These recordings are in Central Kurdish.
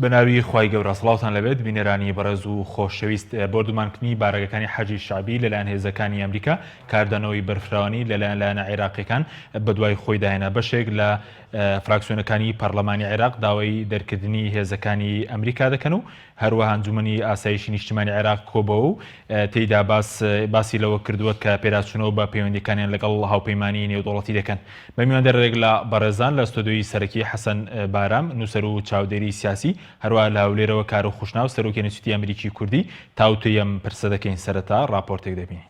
بەناوی خوای گەورە سڵاوتان لەبێت بینەرانی بەڕێز و خۆشەویست. بۆردومانکردنی بارەگەکانی حەشدی شەعبی لەلایەن هێزەکانی ئەمریکا کاردانەوەی بەرفراوانی لەلایەن لایەنە عێراقیەکان بەدوای خۆیدا هێنا. بەشێک لە فراکسیۆنەکانی پەرلەمانی عێراق داوای دەرکردنی هێزەکانی ئەمریکا دەکەن و هەروەها ئەنجومەنی ئاسایشی نیشتیمانی عێراق کۆبەوە و تێیدا باس باسی لەوە کردووە کە پێداچوونەوە بە پەیوەندیەکانیان لەگەڵ هاوپەیمانی نێودەوڵەتی دەکەن. بە میواندارێک لە بەڕێزان لە ستۆدیۆی سەرەکی حەسەن بارام، نووسەر و چاودێری سیاسی، هەروەها لە هەولێرەوە کارۆ خوشناو، سەرۆکی ئەنستیتوتی ئەمریکی کوردی، تاوتوێی ئەم پرسە دەکەین. سەرەتا ڕاپۆرتێک دەبینین.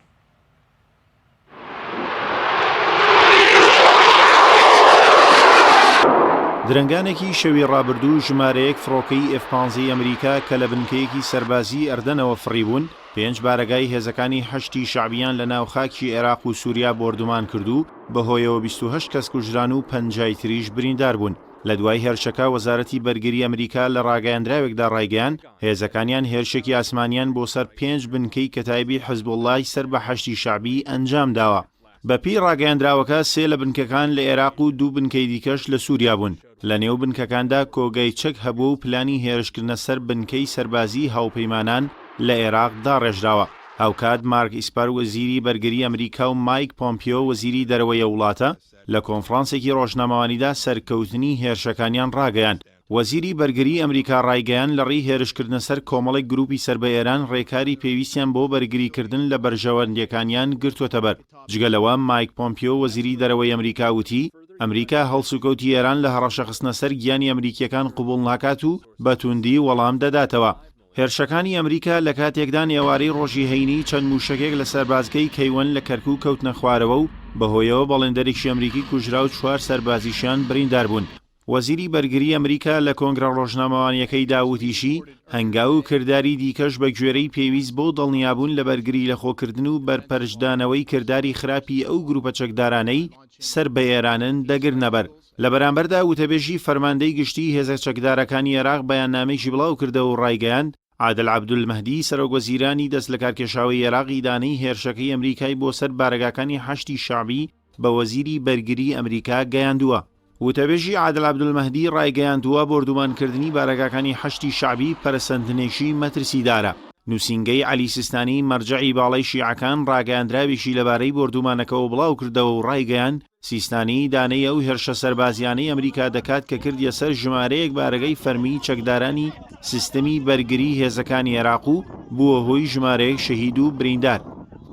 درەنگانێکی شەوی ڕابردوو ژمارەیەک فڕۆکەی ئێف پانزەی ئەمریکا کە لە بنکەیەکی سەربازیی ئەردەنەوە فڕیبوون، پێنج بارەگای هێزەکانی حەشدی شەعبیان لە ناو خاکی عێراق و سووریا بۆردومان کرد و بەهۆیەوە 28 کەس کوژران و پەنجای تریش بریندار بوون. لە دوای هێرشەکە وەزارەتی بەرگری ئەمریکا لە ڕاگەیاندراوێکدا ڕایگەیاند، هێزەکانیان هێرشێکی ئاسمانیان بۆ سەر پێنج بنکەی کەتایبی حزبوڵڵای سەر بە حەشدی شەعبی ئەنجامداوە. بەپێی ڕاگەیاندراوەکە سێ لە بنکەکان لە ئێراق و دوو بنکەی دیکەش لە سووریا بوون. لە نێو بنکەکاندا کۆگای چەک هەبووە و پلانی هێرشکردنە سەر بنکەی سەربازیی هاوپەیمانان لە ئێراق داڕێژراوە. هاوکات مارک ئیسپەر وەزیری بەرگری ئەمریکا و مایک پۆمپیۆ وەزیری دەرەوەی ئەو وڵاتە لە کۆنفرانسێکی ڕۆژنامەوانیدا سەرکەوتنی هێرشەکانیان ڕاگەیاند. وەزیری بەرگریی ئەمریکا ڕایگەیاند، لە ڕێی هێرشکردنە سەر کۆمەڵێک گروپی سەر بە ئێران ڕێکاری پێویستیان بۆ بەرگریکردن لە بەرژەوەندییەکانیان گرتووەتەبەر. جگە لەوە، مایک پۆمپیۆ وەزیری دەرەوەی ئەمریکا وتی، ئەمریکا هەڵسوکەوتی ئێران لە هەڕەشە خستنە سەر گیانی ئەمریکییەکان قبوڵ ناکات و بە توندی وەڵام دەداتەوە. هێرشەکانی ئەمریکا لە کاتێکدان ئێوارەی ڕۆژی هەینی چەند مووشەکێک لە سەربازگەی کەیوەن لە کەرکووک کەوتنە خوارەوە و بەهۆیەوە بەڵێندەرێکی ئەمریکی کوژرا و چوار سەربازیشیان بریندار بوون. وەزیری بەرگری ئەمریکا لە کۆنگرە ڕۆژنامەوانییەکەیدا وتیشی، هەنگاو و کرداری دیکەش بە گوێرەی پێویست بۆ دڵنیابوون لە بەرگری لەخۆکردن و بەرپەرچدانەوەی کرداری خراپی ئەو گروپە چەکدارانەی سەر بە ئێرانن دەگرنەبەر. لە بەرامبەردا وتەبێژی فەرماندەی گشتیی هێزە چەکدارەکانی عێراق بەیاننامەیەکی بڵاوکردەوە و ڕایگەیاند، عادل عەبدولمەهدی سەرۆکوەزیرانی دەستلەکارکێشاوەی عێراق ئیدانەی هێرشەکەی ئەمریکای بۆ سەر بارەگاکانی حەشدی شەعبی بە وەزیری بەرگری ئەمریکا گەیاندووە. وتەبێژی عادل عەبدولمەهدی ڕایگەیاندووە، بۆردومانکردنی بارەگاکانی حەشدی شەعبی پەرەسەندنێکی مەترسیدارە. نووسینگەی عەلی سیستانی، مەرجەعی باڵای شیعەکان ڕاگەیاندراوێکی لەبارەی بۆردومانەکەوە بڵاوکردەوە و ڕایگەیاند، سیستانی ئیدانەی ئەو هێرشە سەربازییانەی ئەمریکا دەکات کە کردیە سەر ژمارەیەک بارەگای فەرمیی چەکدارانی سیستمی بەرگریی هێزەکانی عێراق و بووە هۆی ژمارەیەک شەهید و بریندار.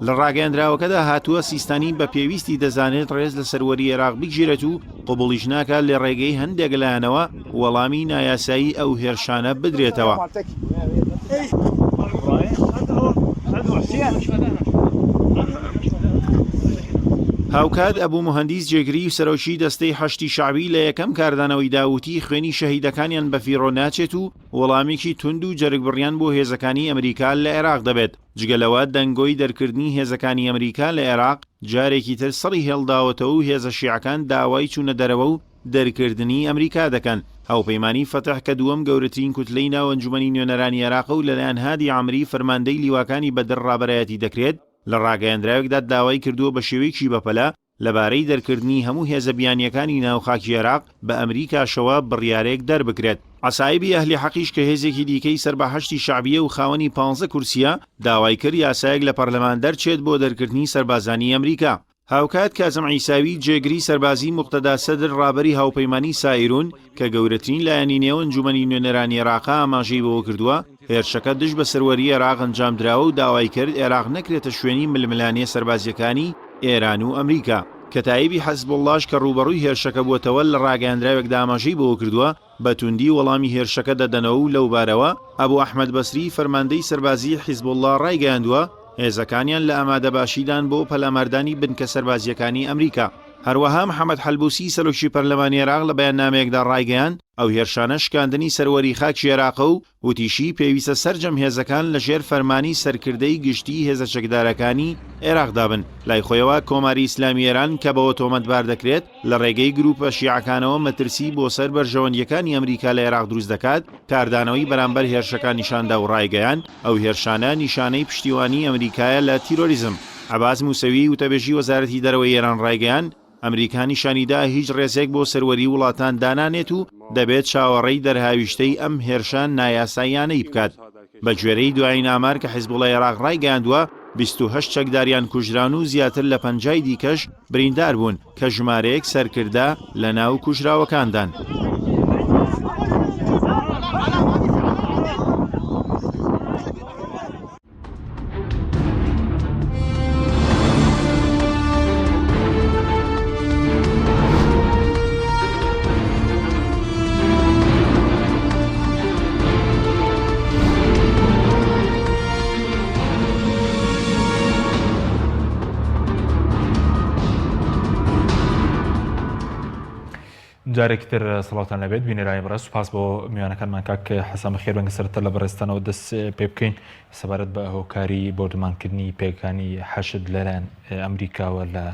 لە ڕاگەیەندراوەکەدا هاتووە، سیستانی بە پێویستی دەزانێت ڕێز لە سەروەری عێراق بگیرێت و قبوڵیش ناکات لە ڕێگەی هەندێک لایەنەوە وەڵامی نایاسایی ئەو هێرشانە بدرێتەوە. هاوکات ئەبو موهەندیس جێگری سەرۆکی دەستەی حەشدی شەعبی لە یەکەم کاردانەوەیدا وتی خوێنی شەهیدەکانیان بەفیڕۆ ناچێت و وەڵامێکی توند و جەرگبڕیان بۆ هێزەکانی ئەمریکا لە عێراق دەبێت. جگە لەوە دەنگۆی دەرکردنی هێزەکانی ئەمریکا لە عێراق جارێکی تر سڕی هێڵداوەتەوە و هێزە شیعەکان داوای چوونە دەرەوە و دەرکردنی ئەمریکا دەکەن. هاوپەیمانی فەتح کە دووەم گەورەترین کوتلەی ناو ئەنجومەنی نوێنەرانی عێراقە و لەلایەن هادی عامری فەرماندەی لیواکانی بەدر ڕابەرایەتی دەکرێت، لە ڕاگەیەندراوێکدا داوای کردووە بە شێوەیەکی بەپەلە لەبارەی دەرکردنی هەموو هێزە بیانییەکانی ناو خاکی عێراق بە ئەمریکاشەوە بڕیارێک دەربکرێت. عەسایبی ئەهلی حەقیش کە هێزێکی دیکەی سەر بە حەشدی شەعبییە و خاوەنی پانزە کورسییە، داوای کرد یاسایەک لە پەرلەمان دەرچێت بۆ دەرکردنی سەربازانی ئەمریکا. هاوکات کازم عیساوی جێگری سەربازی موقتەدا سەدر ڕابەری هاوپەیمانی سائیرون کە گەورەترین لایەنی نێو ئەنجومەنی نوێنەرانی عێراقە ئاماژەی بەوەکردووە هێرشەکە دژ بە سەروەری عێراق ئەنجامدراوە و داوای کرد عێراق نەکرێتە شوێنی ململانێ سەربازییەکانی ئێران و ئەمریکا. کەتائیبی حزبوڵڵاش کە ڕووبەڕووی هێرشەکە بووەتەوە لە ڕاگەیاندراوێکدا ئاماژەی بەوەکردووە بە توندی وەڵامی هێرشەکە دەدەنەوە و لەوبارەوە ئەبو ئەحمەد بەسری فەرماندەی سەربازیی حیزبوڵڵا ڕایگەیاندووە، هێزەکانیان لە ئامادەباشیدان بۆ پەلاماردانی بنکە سەربازییەکانی ئەمریکا. هەروەها محەمەد حەلبوسی سەرۆکی پەرلەمانی عێراق لە بەیاننامەیەکدا ڕایگەیاند، ئەو هێرشانە شکاندنی سەروەری خاکی عێراقە و وتیشی، پێویستە سەرجەم هێزەکان لەژێر فەرمانی سەرکردەی گشتیی هێزە چەکدارەکانی عێراقدا بن. لای خۆیەوە کۆماری ئیسلامی ئێران کە بەوە تۆمەتبار دەکرێت لە ڕێگەی گرووپە شیعەکانەوە مەترسی بۆ سەر بەرژەوەندییەکانی ئەمریکا لە عێراق دروست دەکات، کاردانەوەی بەرامبەر هێرشەکان نیشاندا و ڕایگەیاند، ئەو هێرشانە نیشانەی پشتیوانیی ئەمریکایە لە تیرۆریزم. عەباس موسەوی، وتەبێژی وەزارەتی دەرەوەی ئێران ڕایگەیاند، ئەمریکا نیشانیدا هیچ ڕێزێک بۆ سەروەری وڵاتان دانانێت و دەبێت چاوەڕێی دەرهاویشتەی ئەم هێرشە نایاساییانەی بکات. بەگوێرەی دوایین ئامار کە حیزبوڵای عێراق ڕایگەیاندووە، 28 چەکداریان کوژران و زیاتر لە پەنجای دیکەش بریندار بوون کە ژمارەیەک سەرکردە لەناو کوژراوەکاندان. جارێکی تر سڵاوتان لەبێت بینەرانی بەڕێز سوپاس بۆ میوانەکانمان کاک حەسەن بەخێر بێن سەرەتا لە بەڕێزتانەوە دەست پێ بکەین سەبارەت بە هۆکاری بۆردومانکردنی پێگەکانی حەشد لەلایەن ئەمریکاوە لە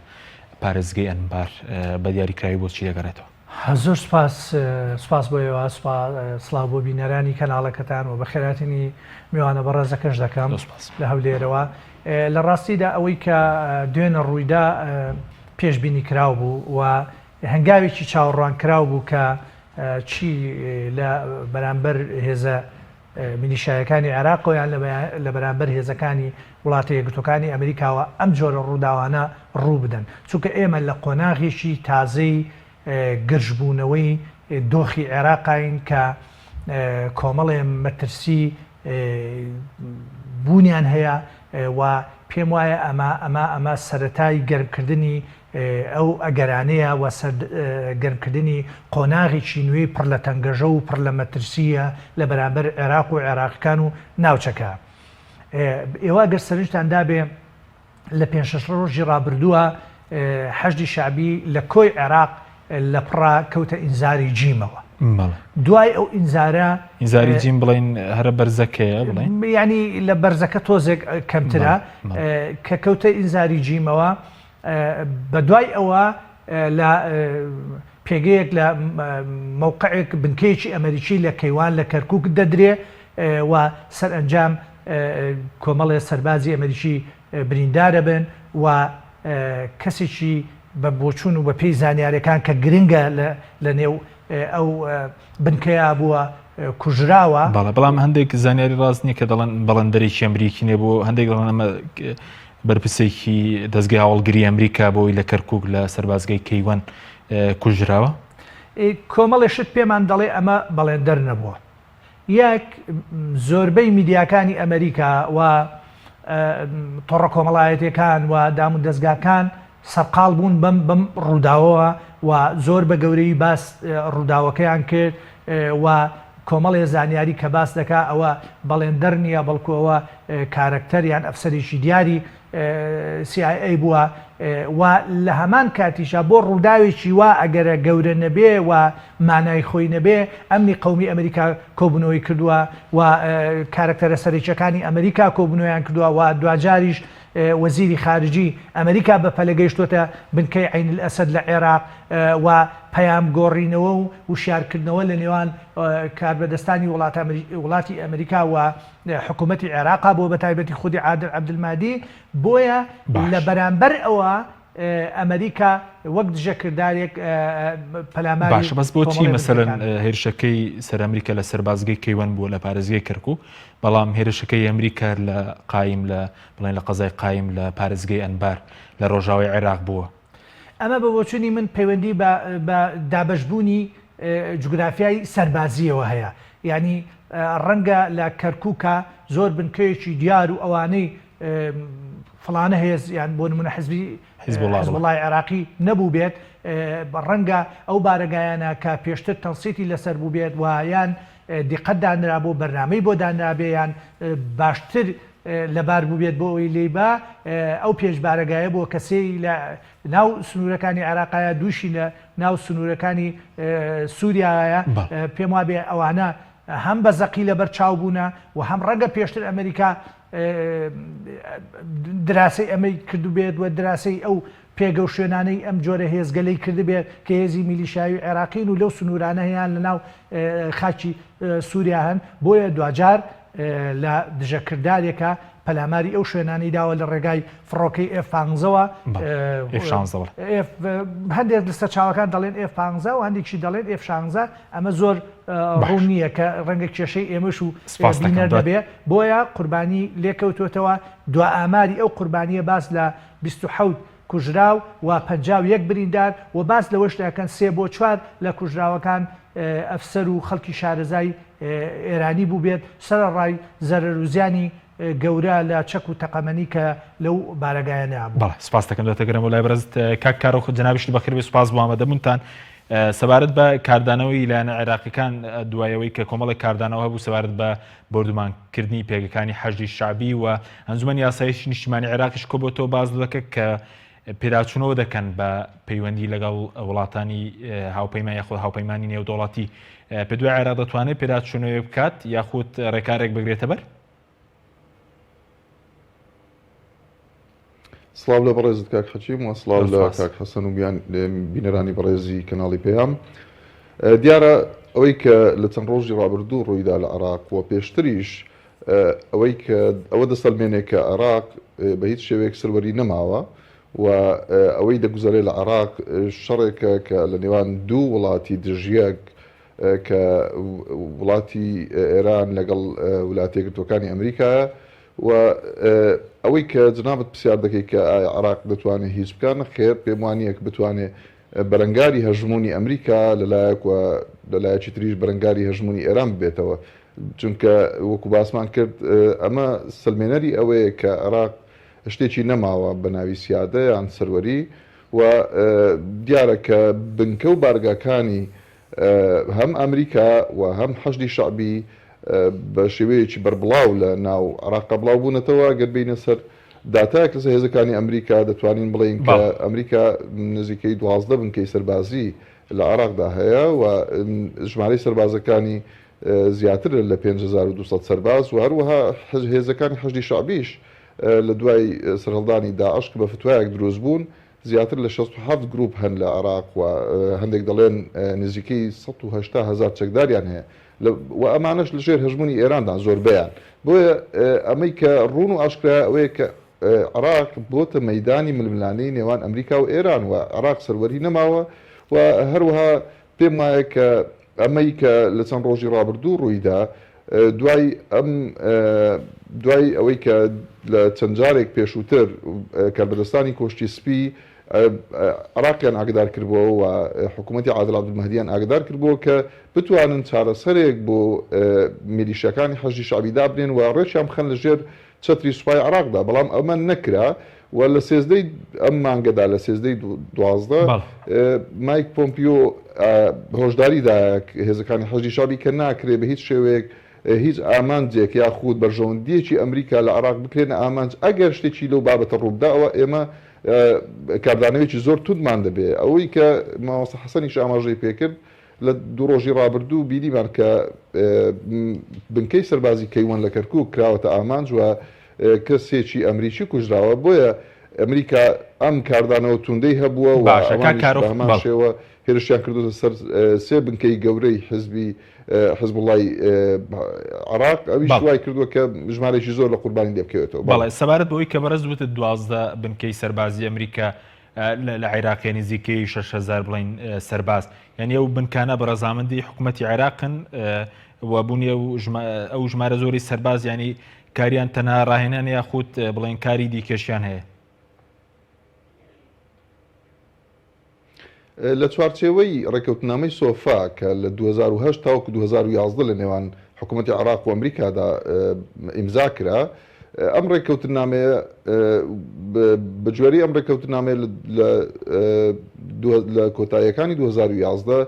پارێزگەی ئەنبار بە دیاریکراوی بۆچی دەگەڕێتەوە؟ زۆر سوپاس سوپاس بۆ ئێوە سڵاو بۆ بینەرانی کەناڵەکەتان و بەخێرهاتنی میوانە بەڕێزەکەش دەکەم لە هەولێرەوە لە ڕاستیدا ئەوەی کە دوێنە ڕوویدا پێشبینی کراو بوو و هەنگاوێکی چاوەڕوانکراو بوو کە چی لە بەرامبەر هێزە میلیشایەکانی عێراقەوە یان لە بەرامبەر هێزەکانی وڵاتە یەکگرتووەکانی ئەمریکاوە ئەم جۆرە ڕووداوانە ڕوو بدەن. چونکە ئێمە لە قۆناغێکی تازەی گرژبوونەوەی دۆخی عێراقاین کە کۆمەڵێ مەترسی بوونیان هەیە و پێم وایە ئەمە ئەمە ئەمە سەرەتای گەرمکردنی ئەو ئەگەرانەیە و گەرمکردنی قۆناغێکی نوێی پڕ لە تەنگەژە و پڕ لە مەترسییە لە بەرامبەر عێراق و عێراقیەکان و ناوچەکە. ئێوە ئەگەر سەرنجتان دابێ لە پێنج شەش ڕۆژی ڕابردووە حەشدی شەعبی لە کۆی عێراق لە پڕا کەوتە ئینزاری جیمەوە. دوای ئەو ئینزارە ئینزاری جیم بڵێین هەرە بەرزەکەیە بڵێین؟ یانی لە بەرزەکە تۆزێک کەمترە کە کەوتە ئینزاری جیمەوە بەدوای ئەوە لە پێگەیەک لە مەوقعێک بنکەیەکی ئەمەریکی لە کەیوان لە کەرکوک دەدرێ و سەرئەنجام کۆمەڵێ سەربازی ئەمەریکی بریندارەبن و کەسێکی بە بۆچوون و بە پێی زانیارەکان کە گرنگە لە نێو ئەو بنکەیە بووە کوژراوە. بەڵێ بەڵام هەندێک زانیاری ڕاست نییە کە دەڵێن بەڵێندەرێکی ئەمریکی نیە بۆ هەندێک دەڵێن ئەمە بەرپرسێکی دەزگای هەواڵگری ئەمریکا بۆی لە کەرکوک لە سەربازگەی کەیوەن کوژراوە. کۆمەڵێ شت پێمان دەڵێ ئەمە بەڵێندەر نەبووە. یەک، زۆربەی میدیاکانی ئەمریکا و تۆڕە کۆمەڵایەتیەکان و دامودەزگاکان سەرقاڵ بوون بەم بەم ڕووداوەوە و زۆر بە گەورەیی باس ڕووداوەکەیان کرد و کۆمەڵێ زانیاری کە باس دەکا ئەوە بەڵێندەر نییە بەڵکو ئەوە کارەکتەر یان ئەفسەرێکی دیاری CIA بووە و لە هەمان کاتیشا بۆ ڕووداوێکی وا ئەگەرە گەورە نەبێ و مانای خۆی نەبێ ئەمنی قەومی ئەمریکا کۆبوونەوەی کردووە و کارەکتەرە سەرەکیەکانی ئەمریکا کۆبوونەوەیان کردووە و دواجاریش وەزیری خارجی ئەمریکا بە پەلە گەیشتۆتە بنکەی عەین الئەسەد لە عێراق و پەیام گۆڕینەوە و وشیارکردنەوە لە نێوان کاربەدەستانی وڵاتی ئەمریکا و حکوومەتی عێراقا بووە بە تایبەتی خودی عادل عەبدولمەهدی، بۆیە لە بەرامبەر ئەوە ئەمریکا وەک دژەکردارێک پەلاماری باشە بەس بۆچی مەسەلەن هێرشەکەی سەر ئەمریکا لە سەربازگەی کەیوەن بووە لە پارێزگەی کەرکوک بەڵام هێرشەکەی ئەمریکا لە قایم لە بڵێن لە قەزای قایم لە پارێزگەی ئەنبار لە ڕۆژاوای عێراق بووە؟ ئەمە بە بۆچوونی من پەیوەندی بە بە دابەشبوونی جوگرافیای سەربازییەوە هەیە. یانی ڕەنگە لە کەرکووکا زۆر بنکەیەکی دیار و ئەوانەی فڵانە هێز یان بۆ نموونە حزبی حزبوڵای عێراقی نەبووبێت، ڕەنگە ئەو بارەگایانە کە پێشتر تەنسیتی لەسەر بووبێت و یان دیقەت دانرابوو، بەرنامەی بۆ دانرابێ یان باشتر لەبار بووبێت بۆ ئەوەی لێی با، ئەو پێنج بارەگایە بووە کە سێی لە ناو سنوورەکانی عێراقایە، دووشی لە ناو سنوورەکانی سووریایە، پێم وابێ ئەوانە هەم بە زەقی لەبەر چاو بوونە و هەم ڕەنگە پێشتر ئەمریکا دراسەی ئەمەی کردبێت و دراسەی ئەو پێگە و شوێنانەی ئەم جۆرە هێزگەلەی کردبێت کە هێزی میلیشیاوی عێراقین و لەو سنوورانە هەیان لە ناو خاکی سووریا هەن، بۆیە دواجار لە دژەکردارێکا پەلاماری ئەو شوێنانەی داوە لە ڕێگای فڕۆکەی ئێف پانزەوە، ئێف شانزە بەڵێ. ئێف هەندێک لە سەرچاوەکان دەڵێن ئێف پانزە و هەندێکیش دەڵێن ئێف شانزە، ئەمە زۆر ڕوون نییە کە ڕەنگە کێشەی ئێمەش و بینەر نەبێ، بۆیە قوربانی لێکەوتۆتەوە، دوا ئاماری ئەو قوربانییە باس لە 27 کوژراو و 51 بریندار و باس لەوەش دەکەن سێ بۆ چوار لە کوژراوەکان ئەفسەر و خەڵکی شارەزای ئێرانی بووبێت، سەرەڕای زەرەر و زیانی گەورە لە چەک و تەقەمەنی کە لەو بارەگایانە بوو. بەڵێ سپاست دەکەم دەتەگەرم بۆ لای بەڕێزت کاک کارۆخ جەنابیشت بەخێر بێی سپاس بۆ ئامادەبوونتان سەبارەت بە کاردانەوەی لایەنە عێراقیەکان دوای ئەوەی کە کۆمەڵێک کاردانەوە هەبوو سەبارەت بە بۆردومانکردنی پێگەکانی حەشدی شەعبی و ئەنجومەنی ئاسایشی نیشتیمانی عێراقیش کۆبۆتەوە باس دەکە کە پێداچوونەوە دەکەن بە پەیوەندی لەگەڵ وڵاتانی هاوپەیمان یاخود هاوپەیمانی نێودەوڵەتی پێدوای عێراق دەتوانێت پێداچوونەوەی بکات یاخود ڕێکارێک بگرێتە بەر؟ سڵاو لە بەڕێزت کاک حەکیم و سڵاو لە کاک حەسەن و بینەرانی بەڕێزی کەناڵی پەیام. دیارە ئەوەی کە لە چەند ڕۆژی ڕابردوو ڕوویدا لە عێراق و پێشتریش ئەوەی کە ئەوە دەسەلمێنێ کە عێراق بە هیچ شێوەیەک سەروەری نەماوە و ئەوەی دەگوزەرێ لە عێراق شەڕێکە کە لە نێوان دوو وڵاتی دژیەک کە وڵاتی ئێران لەگەڵ ولاتە یەکگرتووەکانی ئەمریکایە و ئەوەی کە جنابت پرسیار دەکەی کە ئایا عێراق دەتوانێت هیچ بکات نەخێر پێم وانییە کە بتوانێت بەرەنگاری هەژموونی ئەمریکا لە لایەک و لە لایەکی تریش بەرەنگاری هەژموونی ئێران ببێتەوە چونکە وەکو باسمان کرد ئەمە سەلمێنەری ئەوەیە کە عێراق شتێکی نەماوە بە ناوی سیادە یان سەروەری و دیارە کە بنکە و بارگاکانی هەم ئەمریکا و هەم حەشدی شەعبی بە شێوەیەکی بەربڵاو لە ناو عێراقا بڵاو بوونەتەوە گەر بێینە سەر داتایەک لەسەر هێزەکانی ئەمریکا دەتوانین بڵێین کە ئەمریکا نزیکەی 12 بنکەی سەربازی لە عێراقدا هەیە و ژمارەی سەربازەکانی زیاترە لە 5200 سەرباز و هەروەها هێزەکانی حەشدی شەعبیش لە دوای سەرهەڵدانی داعش کە بە فتوایەک دروست بوون زیاتر لە 67 گروپ هەن لە عێراق و هەندێک دەڵێن نزیکەی 180 هەزار چەکداریان هەیە و ئەمانەش لە ژێر هەژموونی ئێراندان زۆربەیان. بۆیە ئەمەی کە ڕوون و ئاشکرایە ئەوەیە کە عێراق بۆتە مەیدانی ململانێی نێوان ئەمریکا و ئێران و عێراق سەروەری نەماوە و هەروەها پێم وایە کە ئەمەی کە لە چەند ڕۆژی ڕابردوو ڕوویدا دوای ئەم دوای ئەوەی کە لە چەند جارێک پێشووتر کاربەدەستانی کۆشکی سپی عێراقیان ئاگدار کردبووەوە و حکوومەتی عادل عەبدولمەهدیان ئاگدار کردبووەوە کە بتوانن چارەسەرێک بۆ میلیشیاکانی حەشدی شەعبی دابنێن و ڕێکیان بخەن لە ژێر چەتری سوپای عێراقدا، بەڵام ئەمە نەکرا و لە سێزدەی ئەم مانگەدا لە سێزدەی 12 مایک پۆمپیۆ هۆشداری دایە هێزەکانی حەشدی شەعبی کە ناکرێ بە هیچ شێوەیەک هیچ ئامانجێک یاخود بەرژەوەندییەکی ئەمریکا لە عێراق بکرێنە ئامانج، ئەگەر شتێکی لەو بابەتە ڕووبدا ئەوە ئێمە کاردانەوەیەکی زۆر توندمان دەبێ. ئەوەی کە مامۆستا حەسەنیش ئاماژەی پێکرد لە دوو ڕۆژی ڕابردوو بینیمان کە بنکەی سەربازی کەیوان لە کەرکوک کراوەتە ئامانج و کەسێکی ئەمریکی کوژراوە، بۆیە ئەمریکا ئەم کاردانەوە توندەی هەبووە و باشە کاک ئەوانیش بە کارۆخ هەمان بەڵێ. شێوە هێرشیان کردۆتە سەر سێ بنکەی گەورەی حزبی حزبوڵای عێراق، ئەویش بەڵێ. وای کردووە کە ژمارەیەکی زۆر لە قوربانی لێ بکەوێتەوە. بەڵێ بەڵێ. سەبارەت بەوەی کە بەڕێز وتت 12 بنکەی سەربازی ئەمریکا لە عێراقیە نزیکەی 6000 بڵین سەرباز یعنی ئەو بنکانە بە ڕەزامەندی حکوومەتی عێراقن و بوونی ئەو ژمارە زۆری سەرباز ینی کاریان تەنها ڕاهێنان یاخود بڵێن کاری دیکەشیان هەیە. لە چوارچێوەی ڕێککەوتنامەی سۆفا کە لە 2008 تاوەکو 2011 لە نێوان حکوومەتی عێراق و ئەمریکادا ئیمزا کرا، ئەم ڕێککەوتنامەیە بە گوێرەی ئەم ڕێککەوتنامەیە لە کۆتاییەکانی 2011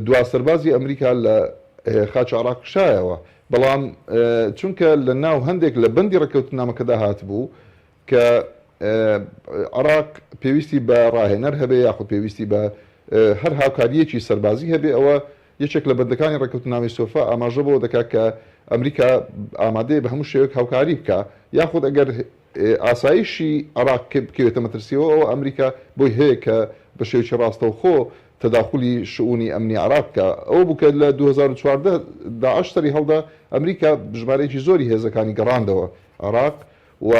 دوا سەربازی ئەمریکا لە خاکی عێراق کشایەوە، بەڵام چونکە لە ناو هەندێک لە بەندی ڕێککەوتنامەکەدا هاتبوو کە عێراق پێویستی بە ڕاهێنەر هەبێ یاخود پێویستی بە هەر هاوکارییەکی سەربازی هەبێ ئەوە یەکێک لە بەندەکانی ڕێککەوتننامەی سۆفا ئاماژە بەوە دەکات کە ئەمریکا ئامادەیە بە هەموو شێوەیەک هاوکاری بکا یاخود ئەگەر ئاسایشی عێراق بکەوێتە مەترسیەوە ئەوە ئەمریکا بۆی هەیە کە بە شێوەیەکی ڕاستەوخۆ تەداخولی شئونی ئەمنی عێراق بکا. ئەوە بوو کە لە 2014 داعش سەری هەڵدا ئەمریکا ژمارەیەکی زۆری هێزەکانی گەڕاندەوە عێراق. و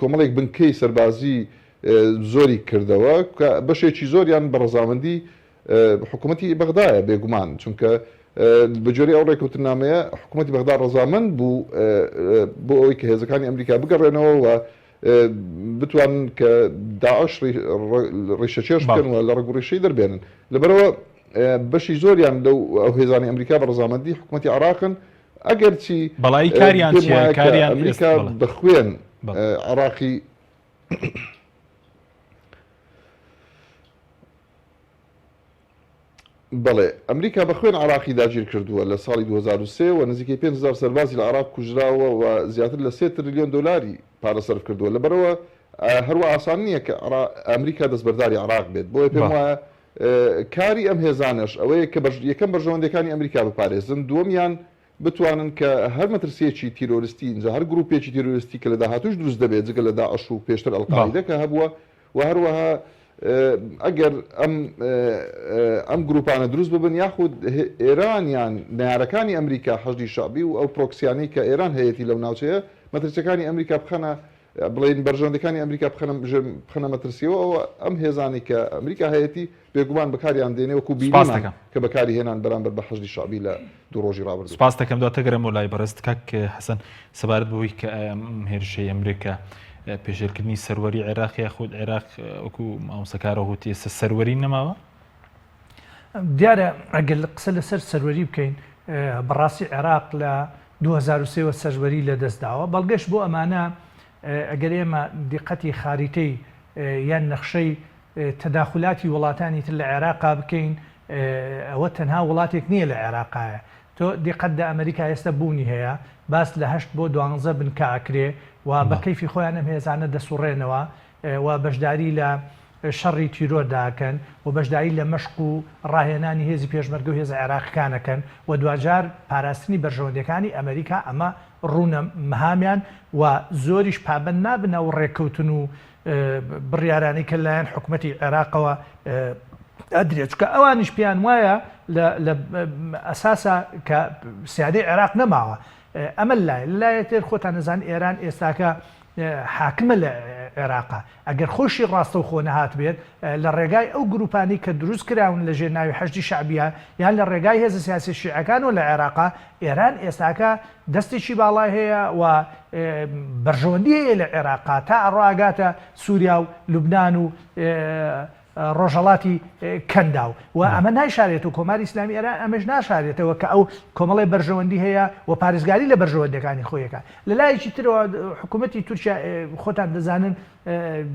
کۆمەڵێک بنکەی سەربازی زۆری کردەوە کە بەشێکی زۆریان بە ڕەزامەندی حکوومەتی بەغدایە بێگومان چونکە بە گوێرەی ئەو ڕێککەوتننامەیە حکوومەتی بەغدا ڕەزامەند بوو بۆ ئەوەی کە هێزەکانی ئەمریکا بگەڕێنەوە و بتوانن کە داعش ڕیشەکێش بکەن و لە ڕەگ و ڕیشەی دەربێنن لەبەرئەوە بەشی زۆریان لەو ئەو هێزانەی ئەمریکا بە ڕەزامەندی حکوومەتی عێراقن ئەگەرچی بەڵی کاریان پێم چییە وایە کە کاریان ئەمریکا بەڵێ بە خوێن بەڵێ. عێراقی بەڵێ، ئەمریکا بە خوێن عێراقی داگیرکردووە لە ساڵی 2003 وە نزیکەی 5000 سەربازی لە عێراق کوژراوە و زیاتر لە سێ ترلیۆن دۆلاری پارە سەرف کردووە لەبەرئەوە هەروا ئاسان نییە کە ئەمریکا دەستبەرداری عێراق بێت بۆیە پێم وایە کاری ئەم هێزانەش ئەوەیە کە یەکەم بەرژەوەندیەکانی ئەمریکا بپارێزن دووەمیان بتوانن کە هەر مەترسییەکی تیرۆریستی ئینجا هەر گرووپێکی تیرۆریستی کە لە داهاتووش دروست دەبێت جگە لە داعش و پێشتر ئەلقاعیدە کە هەبووە و هەروەها ئەگەر ئەم ئەم گرووپانە دروست ببن یاخود ئێران یان نەیارەکانی ئەمریکا حەشدی شەعبی و ئەو پرۆکسیانەی کە ئێران هەیەتی لەو ناوچەیە مەترسیەکانی ئەمریکا بخەنە بڵێین بەرژەوەندەکانی ئەمریکا بخەنە بخەنە مەترسیەوە ئەوە ئەم هێزانەی کە ئەمریکا هەیەتی بێگومان بەکاریان دێنێ وەکو سوپاست بینیمان دەکەم. کە بەکاری هێنان بەرامبەر بە حەشدی شەعبی لە دوو ڕۆژی ڕابردوو. سوپاست دەکەم دواتر گەرەمەوە لای بەڕێزت کاک حەسەن سەبارەت بەوەی کە ئایا ئەم هێرشەی ئەمریکا پێشێلکردنی سەروەری عێراق یاخود عێراق وەکو مامۆستا کارۆ وتی ئێستا سەروەری نەماوە؟ دیارە ئەگەر قسە لەسەر سەروەری بکەین بەڕاستی عێراق لە 2003 وە سەروەری لەدەست داوە بەڵگەش بۆ ئەمانە ئەگەر ئێمە دیقەتی خاریتەی یان نەخشەی تەداخولاتی وڵاتانی تر لە عێراقا بکەین ئەوە تەنها وڵاتێک نییە لە عێراقایە تۆ دیقەت دە ئەمریکا ئێستا بوونی هەیە باس لە هەشت بۆ دوانزە بنکە ئەکرێ و بە کەیفی خۆیان ئەم هێزانە دەسوڕێنەوە و بەشداری لە شەڕی تیرۆردا ئەکەن و بەشداری لە مەشق و ڕاهێنانی هێزی پێشمەرگە و هێزە عێراقیەکان ئەکەن و دواجار پاراستنی بەرژەوەندیەکانی ئەمریکا ئەمە ڕوونە مهامیان و زۆریش پابەند نابن ئەو ڕێککەوتن و بڕیارانەی کە لەلایەن حکومەتی عێراقەوە ئەدرێت چونکە ئەوانیش پێیان وایە لە ئەساسا کە سیادەی عێراق نەماوە ئەمە لای لایەتر خۆتان نەزان ئێران ئێستاکە حاکمە لە عێراقا ئەگەر خۆشی ڕاستەوخۆ نەهاتبێت لە ڕێگای ئەو گروپانەی کە دروست کراون لە ژێر ناوی حەشدی شەعبیە یان لە ڕێگای هێزە سیاسیە شیعەکانەوە لە عێراقا ئێران ئێستاکە دەستێکی باڵای هەیە و بەرژەوەندی هەیە لە عێراقا تا ئەڕا ئەگاتە سوریا و لوبنان و ڕۆژهەڵاتی کەنداو و ئەمە نایشارێتەوە کۆماری ئیسلامی ئێران ئەمەش ناشارێتەوە کە ئەو کۆمەڵی بەرژەوەندی هەیە و پارێزگاری لە بەرژەوەندەکانی خۆیەکە لە لایەکی ترەوە حکوومەتی تورکیا خۆتان دەزانن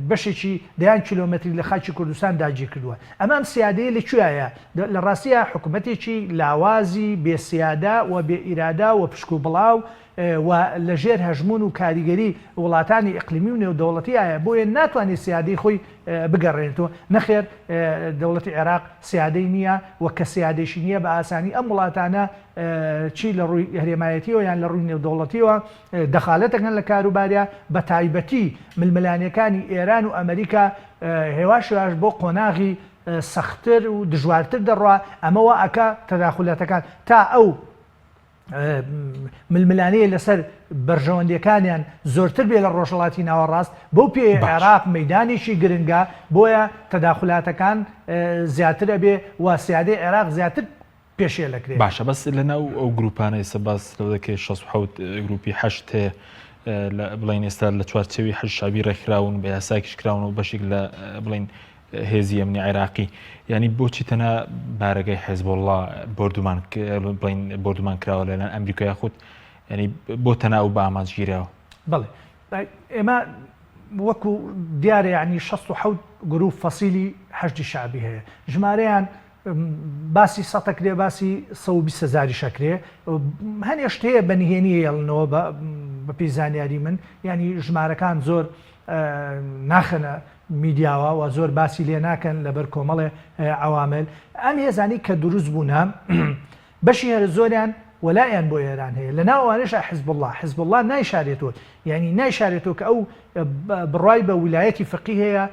بەشێکی دەیان کیلۆمەتری لە خاکی کوردستان داگیر کردووە ئەمە ئەم سیادەیە لە کوێیە لە ڕاستیە حکوومەتێکی لاوازی بێسیادە و بێ ئیرادا و پشک و بڵاو و لە ژێر هەژموون و کاریگەری وڵاتانی ئیقلیمی و نێودەوڵەتیایە، بۆیە ناتوانێت سیادەی خۆی بگەڕێنێتەوە، نەخێر دەوڵەتی عێراق سیادەی نییە و کە سیادەیشی نییە بە ئاسانی ئەم وڵاتانە چی لە ڕووی هەرێمایەتیەوە یان لە ڕووی نێودەوڵەتیەوە دەخالەت دەکەن لە کاروباریا، بە تایبەتی ململانێکانی ئێران و ئەمریکا هێواش هێواش بۆ قۆناغی سەختتر و دژوارتر دەڕوا، ئەمە وا ئەکا تەداخولاتەکان تا ئەو ململانێ لەسەر بەرژەوەندیەکانیان زۆرتر بێ لە ڕۆژهەڵاتی ناوەڕاست، بەو پێیە عێراق مەیدانێکی گرنگە، بۆیە تەداخولاتەکان زیاتر ئەبێ و سیادەی عێراق زیاتر پێشێل ئەکرێ. باشە بەس لەناو ئەو گروپانە ئێستا باس لەوە دەکرێت 67 گروپی حەشد هەیە لە بڵێن ئێستا لە چوارچێوی حەشد شەعبی ڕێکخراون بە یاساکیش کراون و بەشێک لە بڵێن هێزی ئەمنی عێراقی یانی بۆچی تەنها بارەگای حێزبۆڵڵا بۆردومان بڵین بۆردومان کراوە لەلایەن ئەمریکا یاخود ینی بۆ تەنها ئەو بە ئامانج گیراوە؟ بەڵێ ئێمە وەکو دیارە یعنی 67 گروپ فەسیلی حەشدی شەعبی هەیە ژمارەیان باسی سەتەکرێ باسی 120 هزاری شەکرێ هەنێ شت هەیە بە نهێنی هێڵنەوە بە پێی زانیاری من یعنی ژمارەکان زۆر ناخەنە میدیاوە و زۆر باسی لێ ناکەن لەبەر کۆمەڵێ عەوامل. ئەم هێزانەی کە دروست بوونە بەشی هەرە زۆریان وەلائیان بۆ ئێران هەیە لە ناو ئەوانەشا حزبوڵڵا، حزبوڵڵا نایشارێتەوە یانی نایشارێتەوە کە ئەو بڕوای بە ولایەتی فقی هەیە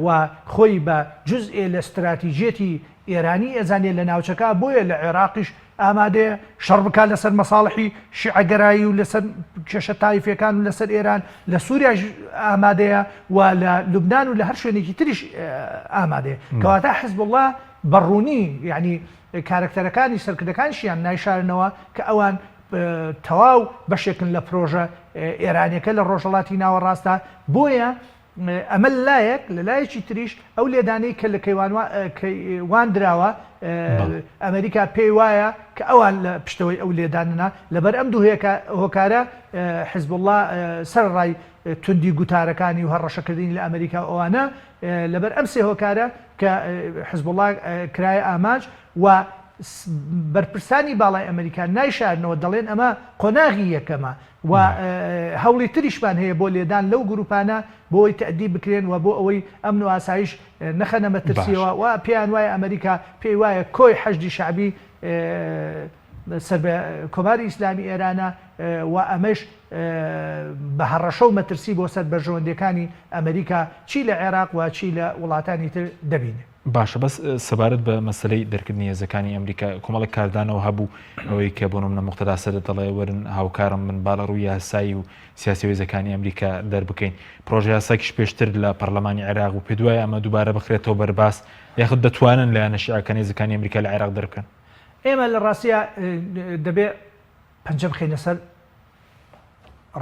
و خۆی بە جوزئێ لە ستراتیجیەتی ئێرانی ئەزانێ لە ناوچەکە بۆیە لە عێراقیش ئامادەیە شەڕ بکات لەسەر مەساڵحی شیعەگەرایی و لەسەر کێشە تایفیەکان و لەسەر ئێران، لە سوریاش ئامادەیە و لە لوبنان و لە هەر شوێنێکی تریش ئامادەیە. کەواتە حزبوڵڵا بە ڕوونی یانی کارەکتەرەکانی سەرکردەکانیشیان نایشارنەوە کە ئەوان تەواو بەشێکن لە پرۆژە ئێرانیەکە لە ڕۆژهەڵاتی ناوەڕاستدا، بۆیە ئەمە لە لایەک، لە لایەکی تریش ئەو لێدانەی کە لە کەیوان دراوە، ئەمریکا پێی وایە کە ئەوان لە پشتەوەی ئەو لێدانەنا، لەبەر ئەم دوو هۆکارە حزبوڵڵا سەرەڕای توندی گوتارەکانی و هەڕەشەکردنی لە ئەمریکا و ئەوانە، لەبەر ئەم سێ هۆکارە کە حزبوڵڵا کرایە ئامانج و بەرپرسانی باڵای ئەمریکا نایشارنەوە دەڵێن ئەمە قۆناغی یەکەمە و هەوڵی تریشمان هەیە بۆ لێدان لەو گروپانە بۆ ئەوەی تەئدیب بکرێن و بۆ ئەوەی ئەمن و ئاسایش نەخەنە مەترسیەوە و پێیان وایە ئەمریکا پێی وایە کۆی حەشدی شەعبی سەر بە کۆماری ئیسلامی ئێرانە و ئەمەش بە هەڕەشە و مەترسی بۆ سەر بەرژەوەندیەکانی ئەمریکا چی لە عێراق و چی لە وڵاتانی تر دەبینێ. باشە بەس سەبارەت بە مەسەلەی دەرکردنی هێزەکانی ئەمریکا کۆمەڵێک کاردانەوە هەبوو ئەوەی کە بۆ نمونە موقتەدا سەدر دەڵێ وەرن هاوکارم بن با لە ڕووی یاسایی و سیاسی هێزەکانی ئەمریکا دەربکەین پرۆژە یاساکیش پێشتر لە پەرلەمانی عێراق و پێدوایە ئەمە دووبارە بخرێتەوە بەرباس یاخود دەتوانن لایەنە شیعەکان هێزەکانی ئەمریکا لە عێراق دەربکەن؟ ئێمە لە ڕاستیا دەبێ پەنجە بخەینە سەر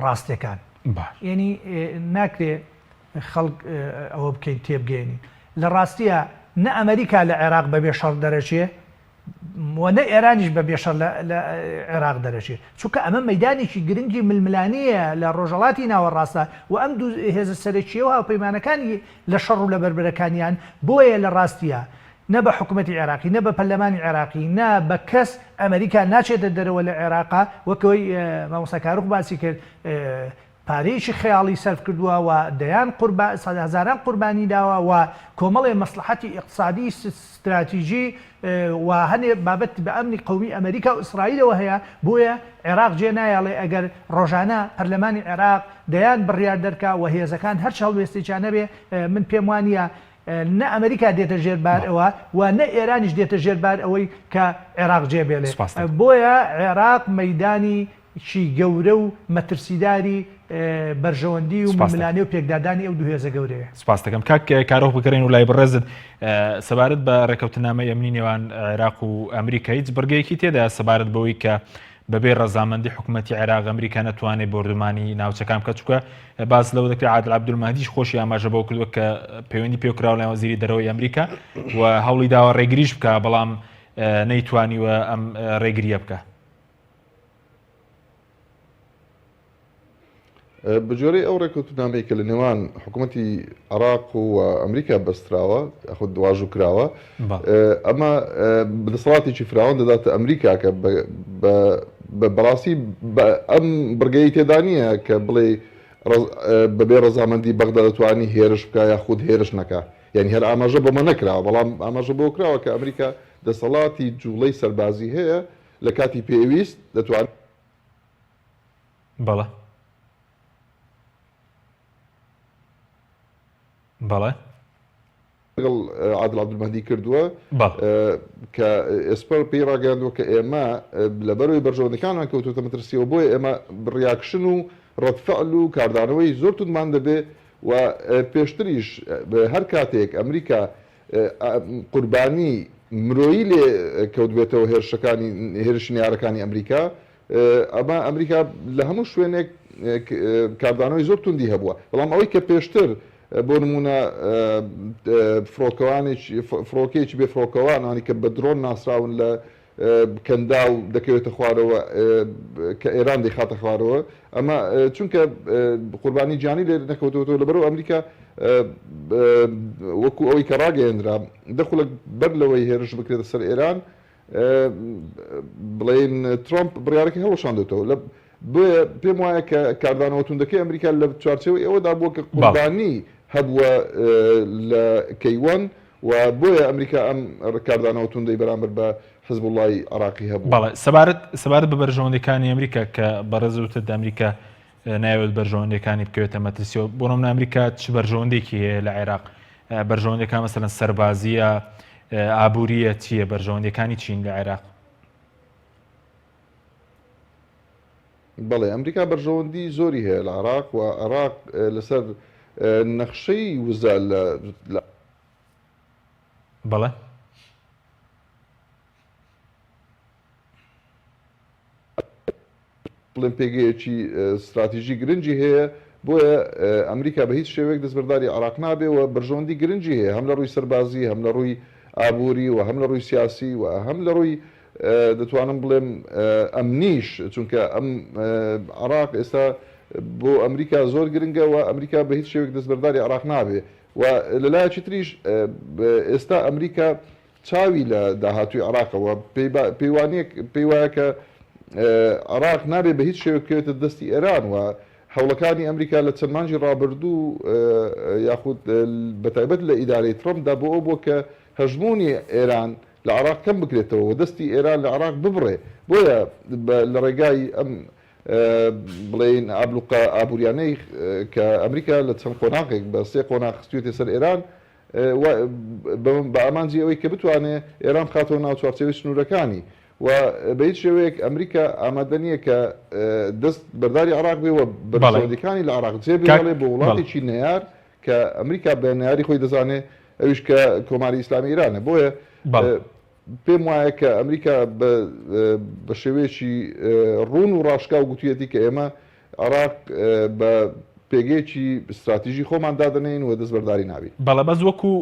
ڕاستیەکان یعنی ناکرێ خەڵک ئەوە بکەین تێبگەێنین لە ڕاستیە نە ئەمریکا لە عێراق بەبێ شەڕ دەرەچێ و نە ئێرانیش بە بێشەڕ لە عێراق دەرەچێ چونکە ئەمە مەدانێکی گرنگی ململانەیە لە ڕۆژەڵاتی ناوەڕاستە و ئەم دوو هێزە سەرەکیە و هاوپەیمانەکانی لە شەڕ و لە بەربەرەکانیان بۆیە لە ڕاستیە نە بە حکومەتی عێراقی، نە بە پەرلەمانی عێراقی، نە بە کەس ئەمریکا ناچێتە دەرەوە لە عێراقا، وەک ئەوەی مامۆستا کاروخ باسی کرد پارەیەکی خەیاڵی سەرف کردووە و دەیان قوربا هەزاران قوربانی داوە و کۆمەڵێ مەسڵەحەتی ئیقتسادی ستراتیجی و هەنێ بابەت بە ئەمنی قەومی ئەمریکا و ئیسرائیلەوە هەیە، بۆیە عێراق جێ نایەڵێ ئەگەر ڕۆژانە پەرلەمانی عێراق دەیان بڕیار دەرکا و هێزەکان هەرچ هەڵوێستێکیان هەبێ من پێم وانییە نە ئەمریکا دێتە ژێر بار ئەوە و نە ئێرانیش دێتە ژێر بار ئەوەی کە عێراق جێ بێلێ. بۆیە عێراق مەیدانی کی گەورە و مەترسیداری بەرژەوەندی و ململانێ و پێکدادانی ئەو دوو هێزە گەورەیە. سپاست دەکەم کاک کارۆخ بگەڕێین و لای بەڕێزت سەبارەت بە ڕێکەوتنامەی ئەمنی نێوان عێراق و ئەمریکا هیچ بڕگەیەکی تێدایە سەبارەت بەوەی کە بەبێ ڕەزامەندی حکوومەتی عێراق ئەمریکا نەتوانێت بۆردومانی ناوچەکان بکات چونکە باس لەوە دەکرێت عادل عەبدولمەهدیش خۆشی ئاماژە بەوە کردووە کە پەیوەندی پێکراوە لەگەڵ وەزیری دەرەوەی ئەمریکا و هەوڵی داوە ڕێگریش بکە بەڵام نەیتوانیوە ئەم ڕێگریە بکە. بەگوێرەی ئەو ڕێککەوتنامەی کە لە نێوان حکوومەتی عێراق و ئەمریکا بەستراوە یاخود واژوو کراوە ئەمە دەسەڵاتێکی فراوان دەداتە ئەمریکا کە بەڕاستی ئەم بڕگەی تێدا نییە کە بڵێ بەبێ ڕەزامەندی بەغدا دەتوانی هێرش بکە یاخود هێرش نەکا یعنی هەر ئاماژە بەمە نەکراوە بەڵام ئاماژە بۆ کراوە کە ئەمریکا دەسەڵاتی جوڵەی سەربازی هەیە لە کاتی پێویست دەتوانێت بەڵێ بەڵێ. لەگەڵ عادل عەبدولمەهدی کردووە کە ئێسپەر پێی ڕاگەیاندووە کە ئێمە لەبەرەوەی بەرژەوەندەکانمان کەوتووەتە مەترسیەوە بۆیە ئێمە reaction و ڕەدفعل و کاردانەوەی زۆر توندمان دەبێ و پێشتریش هەر کاتێک ئەمریکا قوربانی مرۆیی لێ کەوتبێتەوە هێرشەکانی هێرشی نەیارەکانی ئەمریکا ئەمە ئەمریکا لە هەموو شوێنێک کاردانەوەی زۆر توندی هەبووە، بەڵام ئەوەی کە پێشتر بۆ نموونە فڕۆکەوانێکی فڕۆکەیەکی بێ فڕۆکەوان ئەوانەی کە بە درۆن ناسراون لە کەنداو دەکەوێتە خوارەوە کە ئێران دەیخاتە خوارەوە ئەمە چونکە قوربانی گیانی لێ نەکەوتووەتەوە لەبەرئەوە ئەمریکا وەکو ئەوەی کە ڕاگەیەندرا دە خولەک بەر لەوەی هێرش بکرێتە سەر ئێران بڵێین ترامپ بڕیارەکەی هەڵوەشاندۆتەوە لە بۆیە پێم وایە کە کاردانەوە توندەکەی ئەمریکا لە چوارچێوەی ئەوەدا بووە کە قوربانی هەبووە لە کەیوان. و بۆیە ئەمریکا ئەم کاردانەوە توندەی بەرامبەر بە حزبوڵای عێراقی هەبوو. بەڵێ سەبارەت سەبارەت بە بەرژەوەندیەکانی ئەمریکا کە بەڕێز وتت ئەمریکا نایەوێت بەرژەوەندیەکانی بکەوێتە مەترسیەوە بۆ نمونە ئەمریکا چ بەرژەوەندێکی هەیە لە عێراق بەرژەوەندەکان مەسەلەن سەربازیە ئابووریە چییە بەرژەوەندیەکانی چین لە عێراق؟ بەڵێ ئەمریکا بەرژەوەندی زۆری هەیە لە عێراق و عێراق لەسەر نەخشەی وزە لە بەڵێ. بڵێن پێگەیەکی ستراتیژی گرنگی هەیە، بۆیە ئەمریکا بە هیچ شێوەیەک دەستبەرداری عێراق نابێ و بەرژەوەندی گرنگی هەیە هەم لە ڕووی سەربازی هەم لە ڕووی ئابووری و هەم لە ڕووی سیاسی و هەم لە ڕووی دەتوانم بڵێم ئەمنیش چونکە ئەم عێراق ئێستا بۆ ئەمریکا زۆر گرنگە و ئەمریکا بە هیچ شێوەیەک دەستبەرداری عێراق نابێ و لە لایەکی تریش ئێستا ئەمریکا چاوی لە داهاتووی عێراقە و پێی وانیە پێی وایە کە عێراق نابێ بە هیچ شێوەیەک بکەوێتە دەستی ئێران و هەوڵەکانی ئەمریکا لە چەند مانگی ڕابردوو یاخود بەتایبەت لە ئیدارەی ترەمپدا بۆ ئەو بووە کە هەژموونی ئێران لە عێراق کەم بکرێتەوە و دەستی ئێران لە عێراق ببڕێ بۆیە لە ڕێگای ئەم بڵێین ئابلوقە ئابووریانەی کە ئەمریکا لە چەند قۆناغێک بە سێ قۆناغ خستوویەتە سەر ئێران بە ئامانجی ئەوەی کە بتوانێ ئێران بخاتەوە ناو چوارچێوەی سنوورەکانی و بە هیچ شێوەیەک ئەمریکا ئامادە نییە کە دەست بەرداری عێراق بێ و بەرژەوەندیەکانی لە عێراق جێ بهێڵێ بۆ وڵاتێکی نەیار کە ئەمریکا بە نەیاری خۆی دەزانێ ئەویش کە کۆماری ئیسلامی ئیرانە بۆیە پێم وایە کە ئەمریکا بە شێوەیەکی ڕوون و ڕاشکاو گوتویەتی کە ئێمە عێراق بە پێگەیەکی ستراتیژی خۆمان دادەنێین و دەستبەرداری نابین. بەڵێ بەس وەکو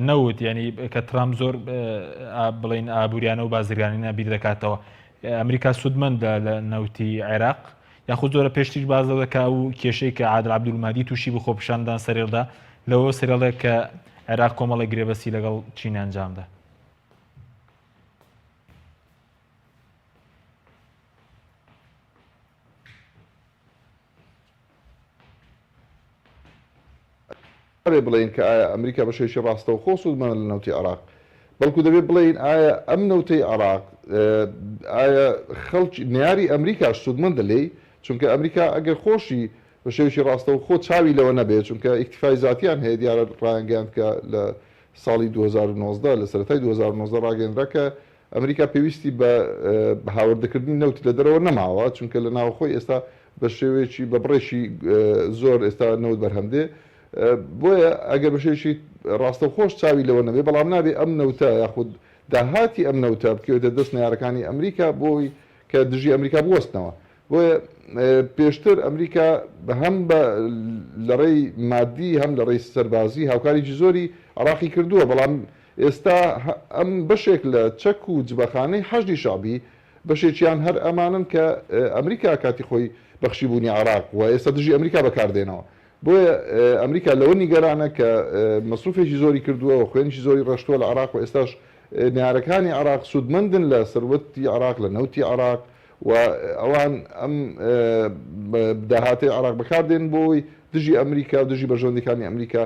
نەوت یانی کە ترامپ زۆر بڵێین ئابووریانە و بازرگانینە بیر دەکاتەوە ئەمریکا سوودمەندە لە نەوتی عێراق یاخود زۆرە پێشتریش باس لەوە دەکا ئەو کێشەی کە عادل عەبدولمەهدی تووشی بوو خۆپیشاندان سەریڵدا لەوە سەریڵێ کە عێراق کۆمەڵێک گرێبەستی لەگەڵ چین ئەنجامدا. نابێ بڵێین کە ئایا ئەمریکا بە شێوەیەکی ڕاستەوخۆ سوودمەندە لە نەوتی عێراق، بەڵکو دەبێ بڵێین ئایا ئەم نەوتەی عێراق ئایا خەڵکی نەیاری ئەمریکاش سوودمەندە لێی؟ چونکە ئەمریکا ئەگەر خۆشی بە شێوەیەکی ڕاستەوخۆ چاوی لەوە نەبێ، چونکە ئیکتیفای زاتیان هەیە، دیارە ڕایانگەیاند کە لە ساڵی 2019 لە سەرەتای 2019 ڕاگەیەندرا کە ئەمریکا پێویستی بە هاوردەکردنی نەوت لە دەرەوە نەماوە، چونکە لە ناوخۆی ئێستا بە شێوەیەکی بە بڕێکی زۆر ئێستا نەوت بەرهەم دێ، بۆیە ئەگەر بە شێوەیەکی ڕاستەوخۆش چاوی لەوە نەبێ، بەڵام نابێ ئەم نەوتە یاخود داهاتی ئەم نەوتە بکەوێتە دەست نەیارەکانی ئەمریکا بۆی کە دژی ئەمریکا بوەستنەوە. بۆیە پێشتر ئەمریکا هەم بە لە ڕێی مادی هەم لە ڕێی سەربازی هاوکاریی زۆری عێراقی کردووە، بەڵام ئێستا ئەم بەشێک لە چەک و جبەخانەی حەشدی شەعبی بەشێکیان هەر ئەمانەن کە ئەمریکا کاتی خۆی بەخشیبوونی عێراق و ئێستا دژی ئەمریکا بەکاردێنەوە. بۆیە ئەمریکا لەوە نیگەرانە کە مەسروفێکی زۆری کردووە و خوێنێکی زۆری ڕێشتووە لە عێراق و ئێستاش نەیارەکانی عێراق سوودمەندن لە سەروەتی عێراق، لە نەوتی عێراق و ئەوان ئەم داهاتەی عێراق بەکاردێنن بۆ ئەوەی دژی ئەمریکا و دژی بەرژەوەندیەکانی ئەمریکا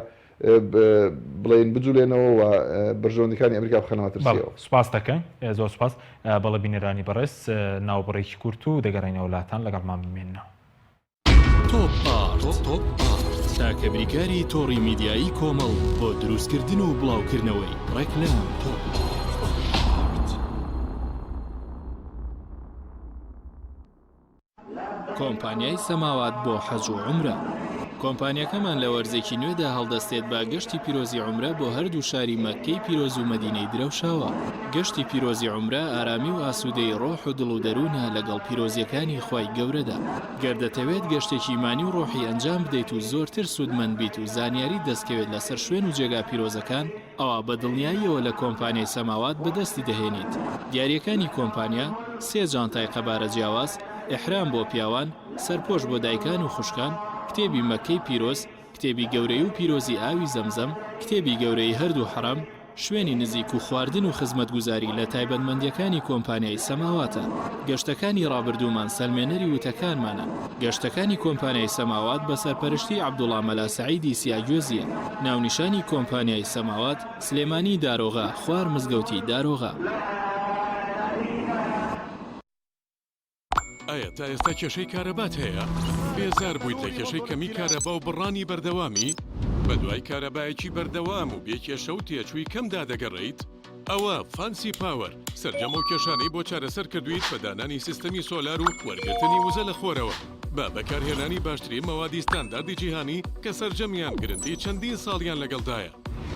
بڵێین بجولێنەوە و بەرژەوەندیەکانی ئەمریکا بخەنە مەترسیەوە. سوپاست دەکەین زۆر سوپاس. بەڵێ بینەرانی بەڕێز ناوبڕێکی کورت و دەگەڕێینەوە لاتان لەگەڵمان بمێننەوە. تۆپ ئارت تاکە بریکاری تۆڕی میدیایی کۆمەڵ بۆ دروستکردن و بڵاوکردنەوەی ڕێکلام. کۆمپانیای سەماوات بۆ حەج و عومرە. کۆمپانیاکەمان لە وەرزێکی نوێدا هەڵدەستێت بە گەشتی پیرۆزی عومرە بۆ هەردوو شاری مەککەی پیرۆز و مەدینەی درەوشاوە. گەشتی پیرۆزی عومرە ئارامی و ئاسوودەیی ڕۆح و دڵ و دەروونە لەگەڵ پیرۆزییەکانی خوای گەورەدا. گەر دەتەوێت گەشتێکی ئیمانی و ڕۆحی ئەنجام بدەیت و زۆرتر سوودمەند بیت و زانیاریت دەستکەوێت لەسەر شوێن و جێگا پیرۆزەکان، ئەوا بە دڵنیاییەوە لە کۆمپانیای سەماوات بەدەستی دەهێنیت. دیارییەکانی کۆمپانیا، سێ جانتای قەبارە جیاواز، ئیحرام بۆ پیاوان، سەرپۆش بۆ دایکان و خوشکان، کتێبی مەککەی پیرۆز، کتێبی گەورەی و پیرۆزی ئاوی زەمزەم، کتێبی گەورەی هەردوو حەڕەم. شوێنی نزیک و خواردن و خزمەتگوزاری لە تایبەتمەندییەکانی کۆمپانیای سەماواتە. گەشتەکانی ڕابردوومان سەلمێنەری وتەکانمانە. گەشتەکانی کۆمپانیای سەماوات بە سەرپەرشتی عەبدوڵا مەلا سەعیدی سیاگوێزییە. ناونیشانی کۆمپانیای سەماوات، سلێمانی دارۆغا، خوار مزگەوتی دارۆغا. ئایا تا ئێستا کێشەی کارەبات هەیە؟ بێزار بوویت لە کێشەی کەمی کارەبا و بڕانی بەردەوامی؟ بەدوای کارەبایەکی بەردەوام و بێ کێشە و تێچووی کەمدا دەگەڕێیت؟ ئەوە فانسی پاوەر سەرجەم ئەو کێشانەی بۆ چارەسەر کردوویت بە دانانی سیستەمی سۆلار و وەرگرتنی وزە لە خۆرەوە بە بەکارهێنانی باشترین مەوادی ستانداردی جیهانی کە سەرجەمیان گرنتی چەندین ساڵیان لەگەڵدایە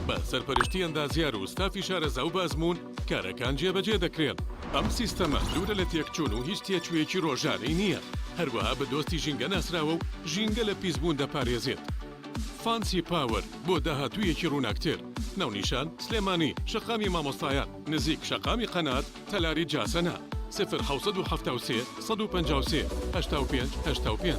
بە سەرپەرشتی ئەندازیار و ستافی شارەزا و بەئەزموون کارەکان جێبەجێ دەکرێن. ئەم سیستەمە دوورە لە تێکچوون و هیچ تێچوویەکی ڕۆژانەی نییە، هەروەها بە دۆستی ژینگە ناسراوە و ژینگە لە پیسبوون دەپارێزێت. فانسی پاوەر بۆ داهاتوویەکی ڕووناکتر. ناونیشان، سلێمانی، شەقامی مامۆستایان، نزیک شەقامی قەنات، تەلاری جاسەنە. 0773 153 85 85.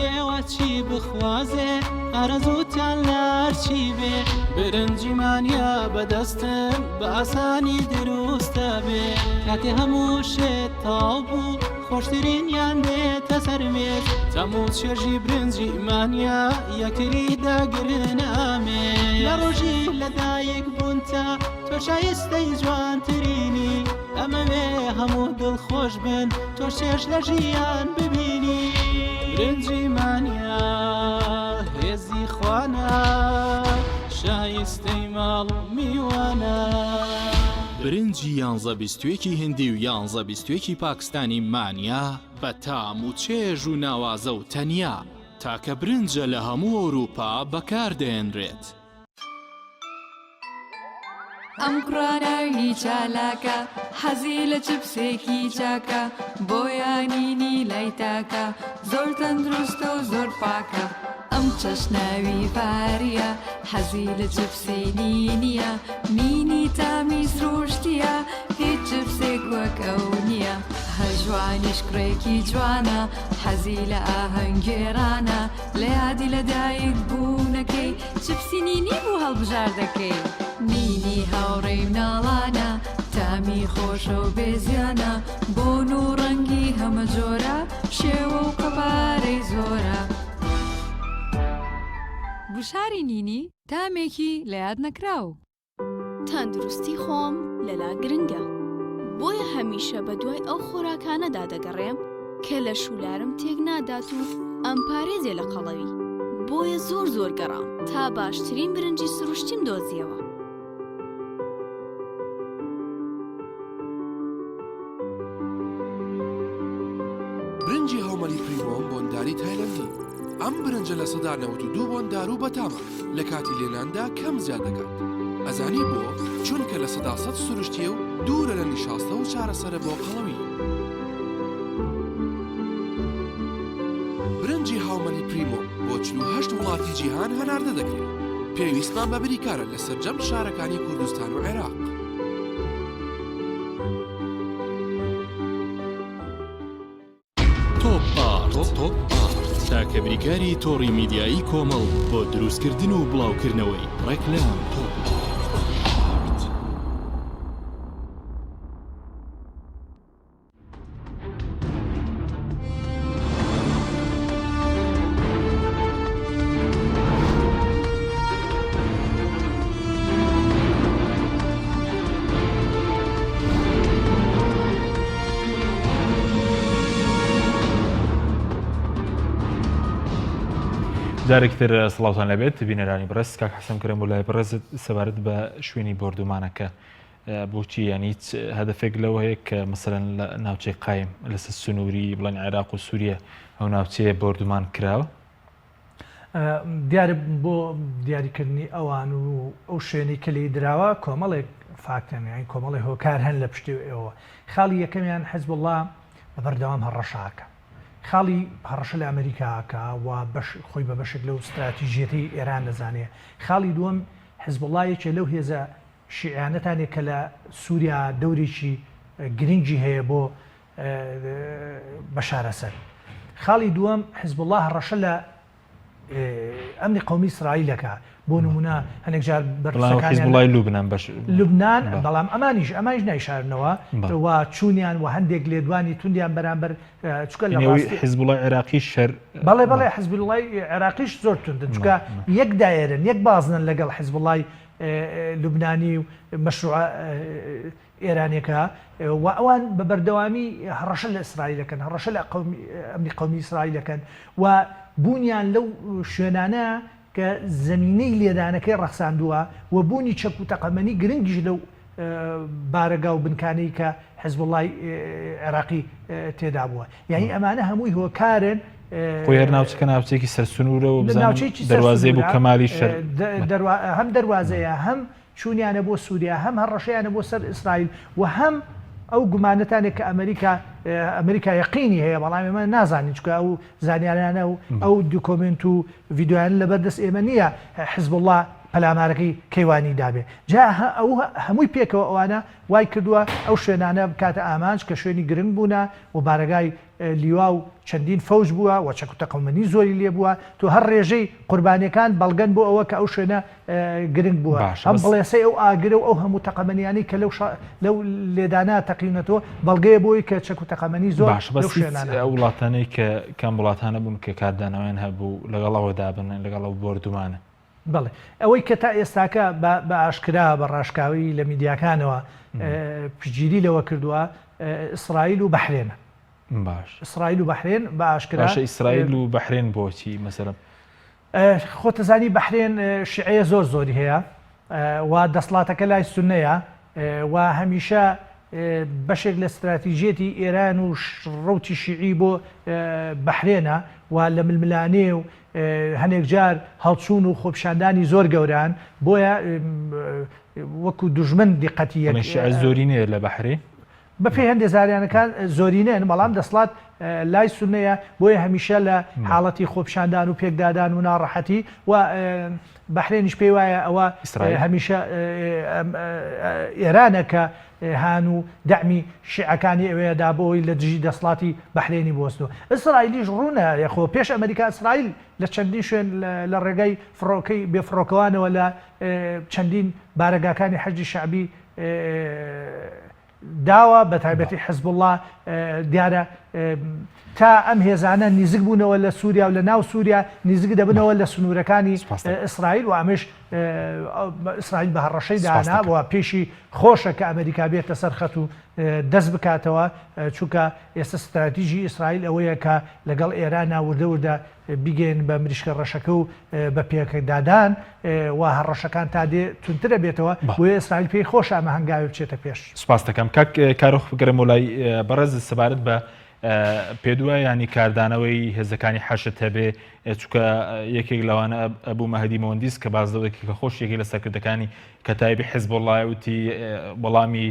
ئێوە چی بخوازێ ئارەزووتان لە هەرچی بێ برنجی مانیا بەدەستم بە ئاسانی دروستە بێ کاتێ هەموو شێت تاو بوو خۆشترینیان دێتە سەر مێز تەم و چێژی برنجی مانیا یەکتری دەگرن ئامێ لە ڕۆژی لەدایک بوونتا تۆ شایستەی جوانترینی ئەمەوێ هەموو دڵخۆش بن تۆ چێژ لە ژیان ببینی برنجی مانیا هێزی خوانە شایستەی ماڵ و میوانە. برنجی یانزە بیستویەکی هندی و یانزە بیستویەکی پاکستانی مانیا بە تام و چێژ و ناوازە و تەنیا تاکە برنجە لە هەموو ئەوروپا بەکار دەهێنرێت. ئەم کوڕە ناوی چالاکە حەزی لە چپسێکی چاکە بۆیانینی لای تاکە زۆر تەندروستە و زۆر پاکە ئەم چەش ناوی فاریە حەزی لە چپسی نینیە نینی تامی سروشتیە هیچ چپسێک وەک ئەو نییە هەژوانیش کوڕێکی جوانە حەزی لە ئاهەنگگێڕانە لە یادی لەدایک بوونەکەی چپسی نینی بوو هەڵبژاردەکەی. نینی هاوڕێی مناڵانە تامی خۆشە و بێ زیانە بۆن و ڕەنگی هەمە جۆرە شێوە و قەبارەی زۆرە. گوشاری نینی تامێکی لە یاد نەکراو. تەندروستی خۆم لەلا گرنگە، بۆیە هەمیشە بەدوای ئەو خۆراکانەدا دەگەڕێم کە لەش و لارم تێک نادات و ئەمپارێزێ لە قەڵەوی، بۆیە زۆر زۆر گەڕام تا باشترین برنجی سروشتیم دۆزیەوە. برنجی هاومەلی پریمۆم بۆنداری تایلەندی، ئەم برنجە 92% بۆندار و بەتامە. لە کاتی لێناندا کەم زیاد دەکات ئەزانی بۆ؟ چونکە 100% سروشتیە و دوورە لە نیشاستە و چارەسەرە بۆ قەڵەوی. برنجی هاومەلی پریمۆ بۆ 48 وڵاتی جیهان هەناردە دەکرێت. پێویستمان بە بریکارە لە سەرجەم شارەکانی کوردستان و عێراق. تۆپ ئارت تاکە بریکاری تۆڕی میدیایی کۆمەڵ بۆ دروستکردن و بڵاوکردنەوەی ڕێکلام. تۆپ ئارت. جارێکی تر سڵاوتان لەبێت بینەرانی بەڕێز کاک حەسەن کرم و لای بەڕێزت سەبارەت بە شوێنی بۆردومانەکە بۆچی یان هیچ هەدەفێک لەوە هەیە کە مەسەلەن لە ناوچەی قایم لەسەر سنووری بڵێن عێراق و سووریە ئەو ناوچەیە بۆردومان کراوە؟ دیارە بۆ دیاریکردنی ئەوان و ئەو شوێنەی کە لێی دراوە کۆمەڵێک فاکتەن یانی کۆمەڵێک هۆکار هەن لە پشتی ئەوە. خاڵی یەکەمیان حزبوڵڵا بە بەردەوام هەڕەشە ئەکا. خاڵی هەڕەشە لە ئەمریکا ئەکا و بەش خۆی بە بەشێک لەو ستراتیژیەتەی ئێران دەزانێ. خاڵی دووەم حزبوڵڵا یەکێ لەو هێزە شیعیانەتانێ کە لە سووریا دەورێکی گرنگی هەیە بۆ بەشار ئەسەد. خاڵی دووەم، حزبوڵڵا هەڕەشە لە. ئەمنی قەومی ئیسرائیل ئەکا بۆ نمونە هەنێک جار بەڵام حیزبوڵای لوبنان بەش لوبنان بەڵام ئەمانیش ئەمانیش نایشارنەوە و چوونیان و هەندێک لێدوانی توندیان بەرامبەر چونکە لە ڕاستی حیزبوڵای عێراقی شەر بەڵێ بەڵێ حیزبوڵای عێراقیش زۆر توندن چونکە یەک دایرن یەک بازنن لەگەڵ حیزبوڵای لوبنانی و مەشروعە ئێرانیەکە و ئەوان بە بەردەوامی هەڕەشە لە ئیسرائیل ئەکەن، هەڕەشە لە ئەمنی قەومی ئیسرائیل ئەکەن و بوونیان لەو شوێنانە کە زەمینەی لێدانەکەی ڕەخساندووە و بوونی چەک و تەقەمەنی گرنگیش لەو بارەگا و بنکانەی کە حزبوڵای عێراقی تێدا بووە. یانی ئەمانە هەمووی هۆکارن. خۆی هەر ناوچەکە ناوچەیەکی سەرسنوورە و بزانم دەروازەیە بۆ کەمالی شەر. هەم دەروازەیە هەم چوونیانە بۆ سووریا، هەم هەڕەشەیانە بۆ سەر ئیسرائیل و هەم ئەو گومانەتانە کە ئەمریکا ئەمریکا یەقینی هەیە، بەڵام ئێمە نازانین چونکە ئەو زانیارانە و ئەو دوکۆمێنت و ڤیدیۆیانە لەبەر دەست ئێمە نییە حزبوڵڵا پەلامارەکەی کەیوانی دابێ. جا ئەو هەمووی پێکەوە ئەوانە وای کردووە ئەو شوێنانە بکاتە ئامانج کە شوێنی گرنگ بوونە و بارەگای لیوا و چەندین فەوج بووە و چەک و تەقەمەنی زۆری لێ بووە، تۆ هەر ڕێژەی قوربانیەکان بەڵگەن بۆ ئەوە کە ئەو شوێنە گرنگ بووە، باشە هەم بەس. بڵێسەی ئەو ئاگرە و ئەو هەموو تەقەمەنیانەی کە لەو شە لەو لێدانە تەقیونەتەوە بەڵگەیە بۆی کە چەک و تەقەمەنی زۆر باشە بەس لەو هیچ شوێنانە ئەو هەبووە. وڵاتانەی کە کام وڵاتانە بوون کە کاردانەوەیان هەبوو لەگەڵ ئەوەدا بن لەگەڵ ئەو بۆردومانە؟ بەڵێ ئەوەی کە تا ئێستاکە بە بە ئاشکرا بە ڕاشکاوی لە میدیاکانەوە پشتگیری لەوە کردووە ئیسرائیل و بەحرێنە. باش. ئیسرائیل و بەحرێن بە ئاشکرا. باشە ئیسرائیل و بەحرێن بۆچی مەسەلەن؟ خۆت ئەزانی بەحرێن شیعەیە زۆر زۆری هەیە و دەسڵاتەکە لای سوننەیە و هەمیشە بەشێک لە ستراتیژیەتی ئێران و ڕەوتی شیعی بۆ بەحرێنە و لە ململانێ و هەنێک جار هەڵچوون و خۆپیشاندانی زۆر گەوران بۆیە وەکو دوژمن دیقەتی یەک شیعە زۆرینەیە لە بەحرێن؟ بەپێی هەندێ زاریانەکان زۆرینەن، بەڵام دەسڵات لای سوننەیە، بۆیە هەمیشە لە حاڵەتی خۆپیشاندان و پێکدادان و ناڕەحەتی و بەحرێنیش پێی وایە ئەوە هەمیشە ئێرانە کە هان و دەعمی شیعەکانی ئەوێدا بۆ ئەوەی لە دژی دەسڵاتی بەحرێنی بوەستنەوە. ئیسرائیلیش ڕوونە خۆ پێش ئەمەریکا ئیسرائیل لە چەندین شوێن لە ڕێگای فڕۆکەی بێفڕۆکەوانەوە لە چەندین بارەگاکانی حەشدی شەعبی داوە، بەتایبەتی حزبوڵڵا، دیارە تا ئەم هێزانە نیزک بوونەوە لە سووریا و لە ناو سووریا نیزک دەبنەوە لە سنوورەکانی ئیسرائیل و ئەمەش ئیسرائیل بە هەڕەشەی دانا و پێشی خۆشە کە ئەمریکا بێتە سەر خەت و دەست بکاتەوە، چونکە ئێستا ستراتیژی ئیسرائیل ئەوەیە کە لەگەڵ ئێرانە وردە وردە بیگەیەنن بە مریشکە ڕەشەکە و بە پێکدادان و هەڕەشەکان تا دێ توندتر ئەبێتەوە، بۆیە ئیسرائیل پێی خۆشە ئەمە هەنگاوێ بچێتە پێش. سوپاست دەکەم کاک کارۆخ بگەرێمەوە لای بەڕێزت سەبارەت بە پێت وایە یانی کاردانەوەی هێزەکانی حەشد هەبێ چونکە یەکێک لەوانە ئەبوو مەهدی مۆندیس کە باس لەوە دەکرد کە خۆش یەکێک لە سەرکردەکانی کەتایبی حزبوڵڵایە وتی وەڵامی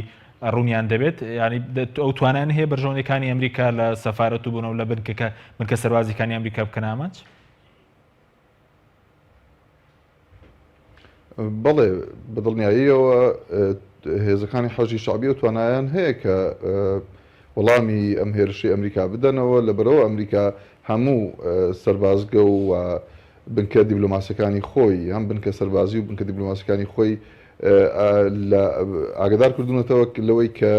ڕوونیان دەبێت ینی ئەو توانایان هەیە بەرژەوەندیەکانی ئەمریکا لە سەفارەت و بوونەوە لە بنکەکە بنکە سەربازیەکانی ئەمریکا بکەن ئامانج؟ بەڵێ بە دڵنیاییەوە هێزەکانی حەشدی شەعبی ئەو توانایان هەیە کە وەڵامی ئەم هێرشی ئەمریکا بدەنەوە لەبەرەوە ئەمریکا هەموو سەربازگە و بنکە دیبلۆماسیەکانی خۆی هەم بنکە سەربازی و بنکە دیبلۆماسیەکانی خۆی لە ئاگدار کردوونەتەوە لەوەی کە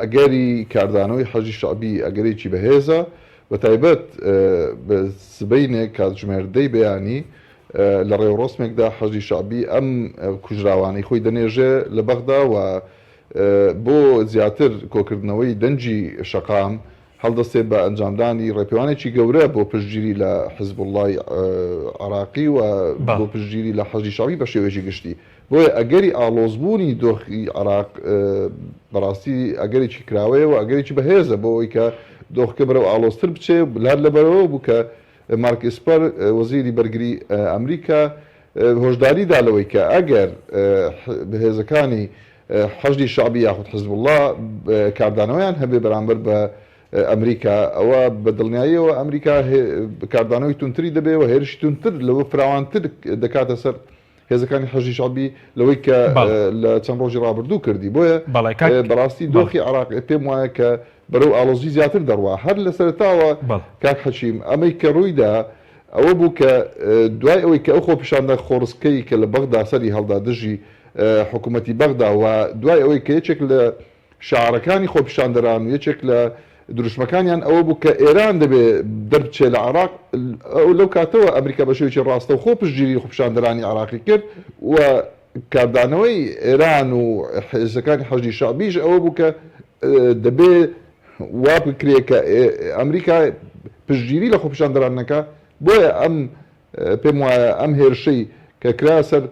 ئەگەری کاردانەوەی حەشدی شەعبی ئەگەرێکی بەهێزە بە تایبەت سبەینێ کاتژمێر دەی بەیانی لە ڕێوڕەسمێکدا حەشدی شەعبی ئەم کوژراوانەی خۆی دەنێژێ لە بەغدا و بۆ زیاتر کۆکردنەوەی دەنگی شەقام هەڵدەستێت بە ئەنجامدانی ڕێپێوانێکی گەورە بۆ پشتگیری لە حزبوڵڵای عێراقی و بۆ پشتگیری لە حەشدی شەعبی بە شێوەیەکی گشتی. بۆیە ئەگەری ئاڵۆزبوونی دۆخی عێراق بەڕاستی ئەگەرێکی کراوەیە و ئەگەرێکی بەهێزە بۆ ئەوەی کە دۆخەکە بەرەو ئاڵۆزتر بچێ هەر لەبەرئەوە بوو کە مارک ئیسپەر وەزیری بەرگری ئەمریکا هۆشداری دا لەوەی کە ئەگەر هێزەکانی حەشدی شەعبی یاخود حزبوڵڵا کاردانەوەیان هەبێ بەرامبەر بە ئەمریکا، ئەوە بە دڵنیاییەوە ئەمریکا کاردانەوەی توندتری دەبێ و هێرشی توندتر لەوە فراوانتر دەکاتە سەر هێزەکانی حەشدی شەعبی لەوەی کە لە چەند ڕۆژی ڕابردوو کردی. بۆیە بەڕاستی دۆخی عێراق پێم وایە کە بەرەو ئاڵۆزی زیاتر دەڕوا. هەر لە سەرەتاوە کاک حەکیم ئەمەی کە ڕوویدا. ئەوە بوو کە دوای ئەوەی کە ئەو خۆپیشاندان خۆڕسکەی کە لە بەغدا سەری هەڵدا دژی حکوومەتی بەغدا و دوای ئەوەی کە یەکێک لە شعارەکانی خۆپیشاندەران و یەکێک لە دروشمەکانیان ئەوە بوو کە ئێران دەبێ دەربچێ لە عێراق، لەو کاتەوە ئەمریکا بە شێوەیەکی ڕاستەوخۆ پشتگیری خۆپیشاندەرانی عێراقی کرد و کاردانەوەی ئێران و هێزەکانی حەشدی شەعبیش ئەوە بوو کە دەبێ وا بکرێ کە ئەمریکا پشتگیری لە خۆپیشاندەران نەکا، بۆیە ئەم پێم وایە ئەم هێرشەی کە کرایە سەر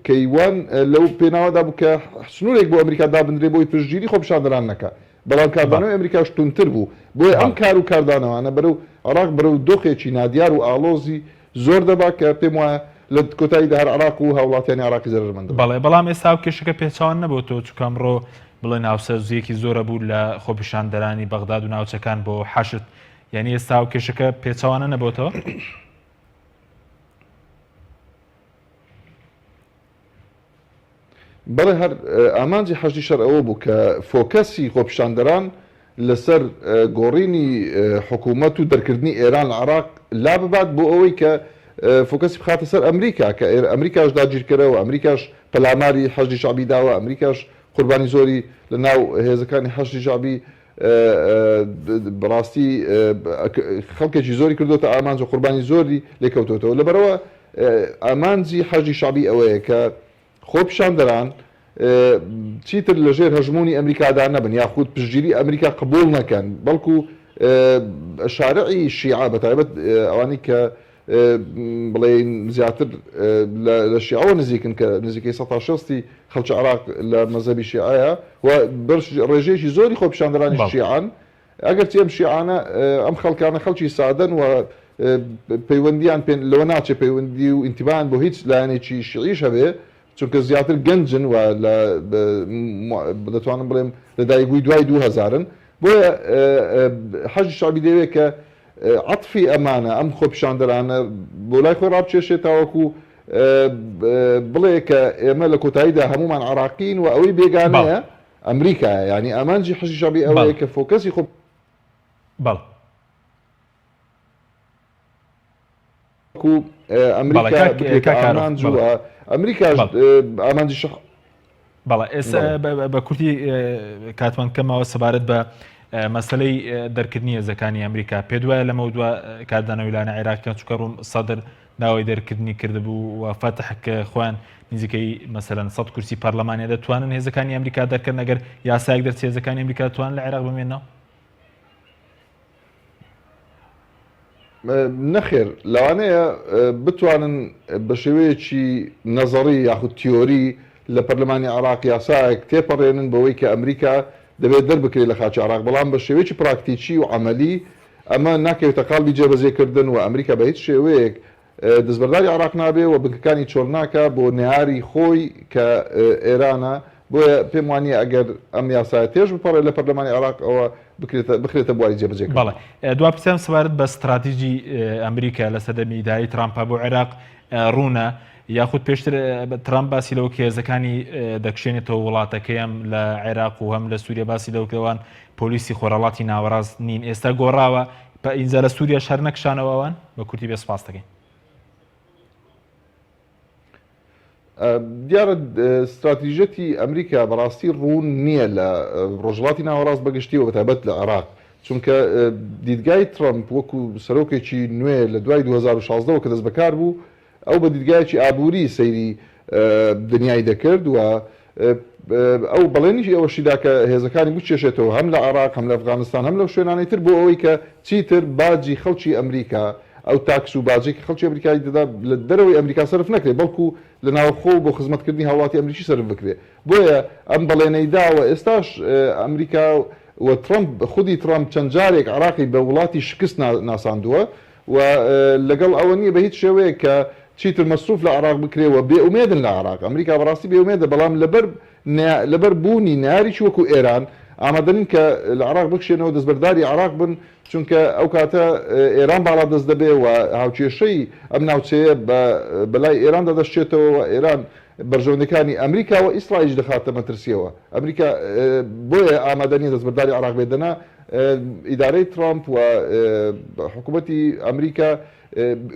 کەیوان لەو پێناوەدا بوو کە سنوورێک بۆ ئەمریکا دابنرێ بۆی پشتگیری خۆپیشاندەران نەکا، بەڵام کاردانەوەی ئەمریکاش توندتر بوو، بۆیە ئەم کار و کاردانەوانە بەرەو عێراق بەرەو دۆخێکی نادیار و ئاڵۆزی زۆر دەبا کە پێم وایە لە کۆتاییدا هەر عێراق و هاوڵاتیانی عێراقی زەرەرمەند دەبن. بەڵێ، بەڵام ئێستا ئەو کێشەکە پێچەوانە نەبۆتەوە، چونکە ئەمڕۆ بڵێن هاوسەرزییەکی زۆر هەبوو لە خۆپیشاندەرانی بەغداد و ناوچەکان بۆ حەشد، یانی ئێستا ئەو کێشەکە پێچەوانە نەبۆتەوە؟ بەڵێ هەر ئامانجی حەشدی شەر ئەوە بوو کە فۆکەسی خۆپیشاندەران لەسەر گۆڕینی حکوومەت و دەرکردنی ئێران لە عێراق لاببات بۆ ئەوەی کە فۆکەسی بخاتە سەر ئەمریکا کە ئەمریکاش داگیرکەرە و ئەمریکاش پەلاماری حەشدی شەعبی داوە ئەمریکاش قوربانی زۆری لە ناو هێزەکانی حەشدی شەعبی بەڕاستی خەڵکێکی زۆری کردوتە ئامانج و قوربانی زۆری لێکەوتوتەوە لەبەرەوە ئامانجی حەشدی شەعبی ئەوەیە کە خۆپیشاندەران چیتر لەژێر هەژموونی ئەمریکادا نەبن یاخود پشتگیری ئەمریکا قبوڵ نەکەن بەڵکو شارعی شیعە بەتایبەت ئەوانەی کە بڵێین زیاتر لە شیعەوە نزیکن کە نزیکەی 160 خەڵکی عێراق لە مەزهەبی شیعەیە و ڕێژەیەکی زۆری خۆپیشاندەرانی شیعەن ئەگەرچی ئەم شیعانە ئەم خەڵکانە خەڵکی سادەن و پەیوەندیان پێ لەوە ناچێ پەیوەندی و ئینتیمایان بۆ هیچ لایەنێکی شیعیش هەبێ چونکە زیاتر گەنجن و لە دەتوانم بڵێم لە دایکبووی دوای دوو هەزارن بۆیە حەشدی شەعبی دەیەوێت کە عەتفی ئەمانە ئەم خۆپیشاندەرانە بۆ لای خۆی ڕابکێشێت تاوەکو بڵێ کە ئێمە لە کۆتاییدا هەمومان عراقین و ئەوەی بێگانەیە ئەمریکایە یانی ئامانجی حەشدی شەعبی ئەوەیە کە فۆکەسی خۆ بەڵێ. وەکو ئەمریکا بکرێتە ئامانج و ئەمریکاش ئامانجی شەح بەڵێ ئێستا بە کورتی کاتمان کەمەوە سەبارەت بە مەسلەی دەرکردنی هێزەکانی ئەمریکا پێ دوایە لەمە دووە کاردانەوەی لایەنە عێراقیان چکە ڕوون سەدر داوای دەرکردنی کردبوو و فەتح کە خۆیان نزیکەی مەسەلەن 100 کورسی پەرلەمانیان دەتوانن هێزەکانی ئەمریکا دەرکەن ئەگەر یاسایەک دەرچێت هێزەکانی ئەمریکا دەتوانن لە عێراق بمێنەوە؟ نەخێر لەوانەیە بتوانن بە شێوەیەکی نەزەڕی یاخود تیۆری لە پەرلەمانی عێراق یاسایەک تێپەڕێنن بەوەی کە ئەمریکا دەبێت دەربکرێت لە خاکی عێراق بەڵام بە شێوەیەکی پراکتیکی و عەمەلی ئەمە ناکەوێتە قاڵبی جێبەجێکردن و ئەمریکا بە هیچ شێوەیەک دەستبەرداری عێراق نابێ و بنکەکانی چۆل ناکا بۆ نەیاری خۆی کە ئێرانە، بۆیە پێم وانییە ئەگەر ئەم یاسایە تێش بپەڕێ لە پەرلەمانی عێراق ئەوە بکرێتە بخرێتە بواری جێبەجێکردنەوە. بەڵێ دوا پرسیارم سەبارەت بە ستراتیجی ئەمریکا لە سەردەمی ئیدارەی ترامپە بۆ عێراق ڕوونە یاخود پێشتر ترامپ باسی لەوە کە هێزەکانی دەکشێنێتەوە وڵاتەکەی هەم لە عێراق و هەم لە سووریا باسی لەوە کردوان پۆلیسی خۆرهەڵاتی ناوەڕاست نین ئێستا گۆڕاوە ئینجا لە سووریاش هەر نەکشانەوە ئەوان بە کورتی بێ سپاس دەکەین. دیارە ستراتیژیەتی ئەمریکا بەڕاستی ڕوون نییە لە ڕۆژهەڵاتی ناوەڕاست بەگشتی و بەتایبەت لە عێراق چونکە دیدگای ترەمپ وەکو سەرۆکێکی نوێ لە دوای 2016ەوە کە دەستبەکار بوو ئەو بە دیدگایەکی ئابووری سەیری دنیای دەکرد و ئەو بەڵێنیی ئەوەشی دا کە هێزەکانی بکێشێتەوە هەم لە عێراق، هەم لە ئەفغانستان، هەم لەو شوێنانەی تر بۆ ئەوەی کە چیتر باجی خەڵکی ئەمریکا، ئەو tax و باجەی کە خەڵکی ئەمریکای دەدا لە دەرەوەی ئەمریکا سەرف نەکرێت، بەڵکو لە ناوخۆ و بۆ خزمەتکردنی هاوڵاتی ئەمریکی سەرف بکرێت. بۆیە ئەم بەڵێنەی دا و ئێستاش ئەمریکا و ترەمپ، خودی ترەمپ چەند جارێک عێراقی بە وڵاتی شکست ناساندووە و لەگەڵ ئەوە نییە بە هیچ شێوەیەک کە چیتر مەسروف لە عێراق بکرێ و بێ ئومێدن لە عێراق. ئەمریکا بەڕاستی بێ ئومێدە، بەڵام لەبەر لەبەر بوونی نەیارێکی وەکو ئێران ئامادە نین کە لە عێراق بکشێنەوە دەستبەرداری عێراق بن، چونکە ئەو کاتە ئێران باڵادەست دەبێ و هاوکێشەی ئەم ناوچەیە بە بەلای ئێراندا دەشچێتەوە و ئێران بەرژەوەندیەکانی ئەمریکا و ئیسرائیلیش دەخاتە مەترسیەوە. ئەمریکا بۆیە ئامادە نییە دەستبەرداری عێراق بێت، دەنا. ئیدارەی ترامپ و حکوومەتی ئەمریکا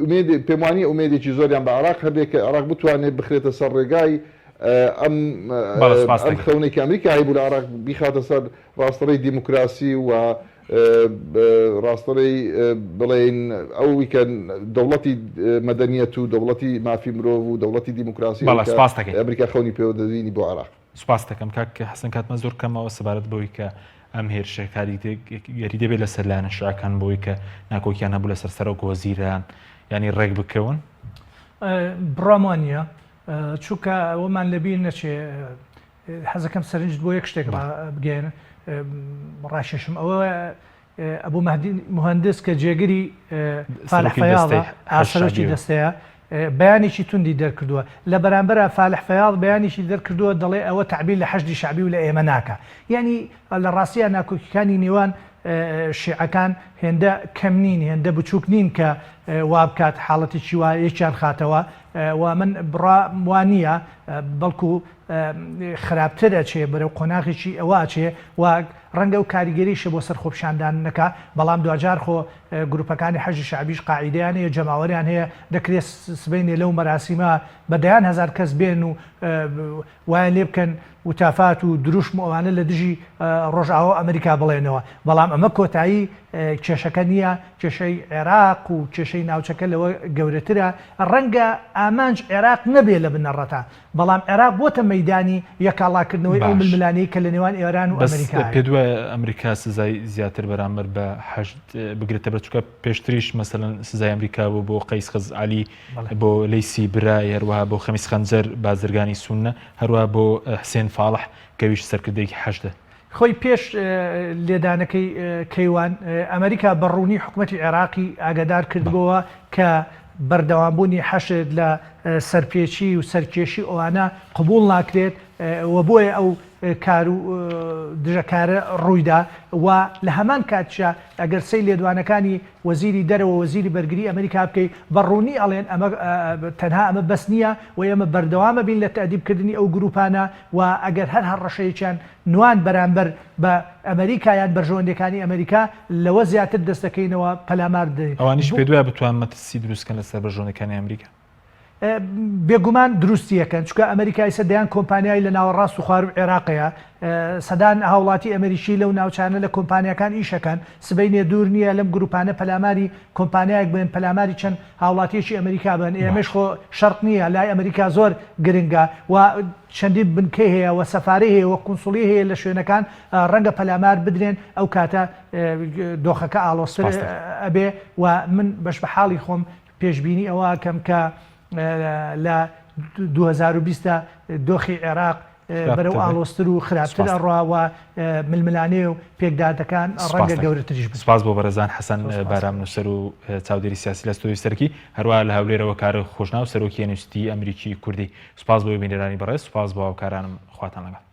ئومێد پێم وانییە ئومێدێکی زۆریان بە عێراق هەبێ کە عێراق بتوانێت بخرێتە سەر ڕێگای ئەم بەڵێ سوپاست ئەم دەکەم. خەونەی کە ئەمریکا هەیبوو لە عێراق بیخاتە سەر ڕاستەڕێی دیموکراسی و ڕاستەڕێی بڵێین ئەوی کە دەوڵەتی مەدەنیەت و دەوڵەتی مافی مرۆڤ و دەوڵەتی دیموکراسی بەڵێ ئەوی کە سوپاست دەکەین. ئەمریکا خەونی پێوە دەبینی بۆ عێراق. سوپاست دەکەم کاک حەسەن کاتمان زۆر کەمەوە سەبارەت بەوەی کە ئەم هێرشە کاریگەری دەبێت لەسەر لایەنە شیعەکان بۆی کە ناکۆکیان هەبوو لەسەر سەرۆک وەزیران ینی ڕێک بکەون؟ بڕوام وا نییە چونکە ئەوەمان لەبیر نەچێ حەزەکەم سەرنجت بۆ یەک شتێک بگەێن ڕاکێشم ئەوە ئەبوو مەهدی موهەندس کە جێگری فالح فەیاضە سەرۆکی دەستەیە بەیانێکی توندی دەرکردووە لە بەرامبەرا فالح فەیاض بەیانێکی دەرکردووە دەڵێ ئەوە تەعبیر لە حەشدی شەعبی و لە ئێمە ناکا یانی لە ڕاستیا ناکۆکیکانی نێوان شیعەکان هێندە کەم نین هێندە بچووک نین کە وا بکات حاڵەتێکی وا یەکیان خاتەوە و من بڕام وا نییە بەڵکو خراپتر ئەچێ بەرەو قۆناغێکی ئەوە ئەچێ و ڕەنگە ئەو کاریگەریشە بۆ سەر خۆپیشاندان نەکا بەڵام دواجار خۆ گروپەکانی حەشدی شەعبیش قاعیدەیان هەیە جەماوەریان هەیە دەکرێت سبەینێ لەو مەراسیمە بە دەیان هەزار کەس بێن و وایان لێ بکەن وتافات و دروشم و ئەوانە لە دژی ڕۆژئاوا و ئەمریکا بڵێنەوە بەڵام ئەمە کۆتایی کێشەکە نییە کێشەی عێراق و کێشەی ناوچەکە لەوە گەورەترە ڕەنگە ئامانج عێراق نەبێ لە بنەڕەتا بەڵام عێراق بۆتە مەیدانی یەکاڵاکردنەوەی ئەو باش. ململانێی کە لە نێوان ئێران و بەس ئەمریکا هەیە. پێت وایە ئەمریکا سزای زیاتر بەرامبەر بە حەشد بگرێتە بەر چونکە پێشتریش مەسەلەن سزای ئەمریکا بوو بۆ قەیس خەزعەلی بەڵێ. بۆ لەیسی برای هەروەها بۆ خەمیس خەنجەر بازرگانی سوننە هەروەها بۆ حسێن فاڵح کە ئەویش سەرکردەیەکی حەشدە. خۆی پێش لێدانەکەی کەیوان، ئەمریکا بە ڕوونی حکومەتی عێراقی ئاگادار کردبۆوە کە بەردەوامبوونی حەشد لە سەرپێچی و سەرکێشی ئەوانە قبوڵ ناکرێت و بۆیە ئەو کار و دژەکارە ڕوویدا و لە هەمان کاتیشا ئەگەر سەیر لێدوانەکانی وەزیری دەرەوە وەزیری بەرگری ئەمریکا بکەی بە ڕوونی ئەڵێن ئەمە تەنها ئەمە بەس نییە و ئێمە بەردەوامە بین لە تەئدیب کردنی ئەو گروپانە و ئەگەر هەر هەڕەشەیەکیان نوان بەرامبەر بە ئەمریکا یان بەرژەوەندیەکانی ئەمریکا لەوە زیاتر دەست دەکەینەوە پەلامار دەدەین. ئەوانیش پێت وایە بتوان مەترسی دروست کەن لەسەر بەرژەوەندیەکانی ئەمریکا؟ بێگومان دروستی ئەکەن چونکە ئەمریکا ئیسە دەیان کۆمپانیای لە ناوەڕاست و خواروو عێراق هەیە سەدان هاوڵاتی ئەمریکی لەو ناوچانە لە کۆمپانیاکان ئیش ئەکەن سبەینێ دوور نییە لەم گروپانە پەلاماری کۆمپانیایەک بن پەلاماری چەند هاوڵاتیەکی ئەمریکا بن ئێمەش خۆ شەرق نییە لای ئەمریکا زۆر گرنگە و چەندین بنکەی هەیە و سەفارەی هەیە و قونسوڵی هەیە لە شوێنەکان ڕەنگە پەلامار بدرێن ئەو کاتە دۆخەکە ئاڵۆزتر ئەبێ و من بەش بە حاڵی خۆم پێشبینی ئەوە ئەکەم کە لە 2020 دا دۆخی عێراق بەرەو ئاڵۆزتر و خراپتر ئەڕوا و ململانێ و پێکدادەکان ڕەنگە گەورەتریش بن. سپاس بۆ بەڕێزان حەسەن بارام نووسەر و چاودێری سیاسی لە ستۆدیۆی سەرەکی، هەروەها لە هەولێرەوە کارۆخ خۆشناو سەرۆکی ئەنیستیتی ئەمریکی کوردی. سپاس بۆ بینەرانی بەڕێز، سپاس بۆ هاوکارانم، خواتان لەگەڵ.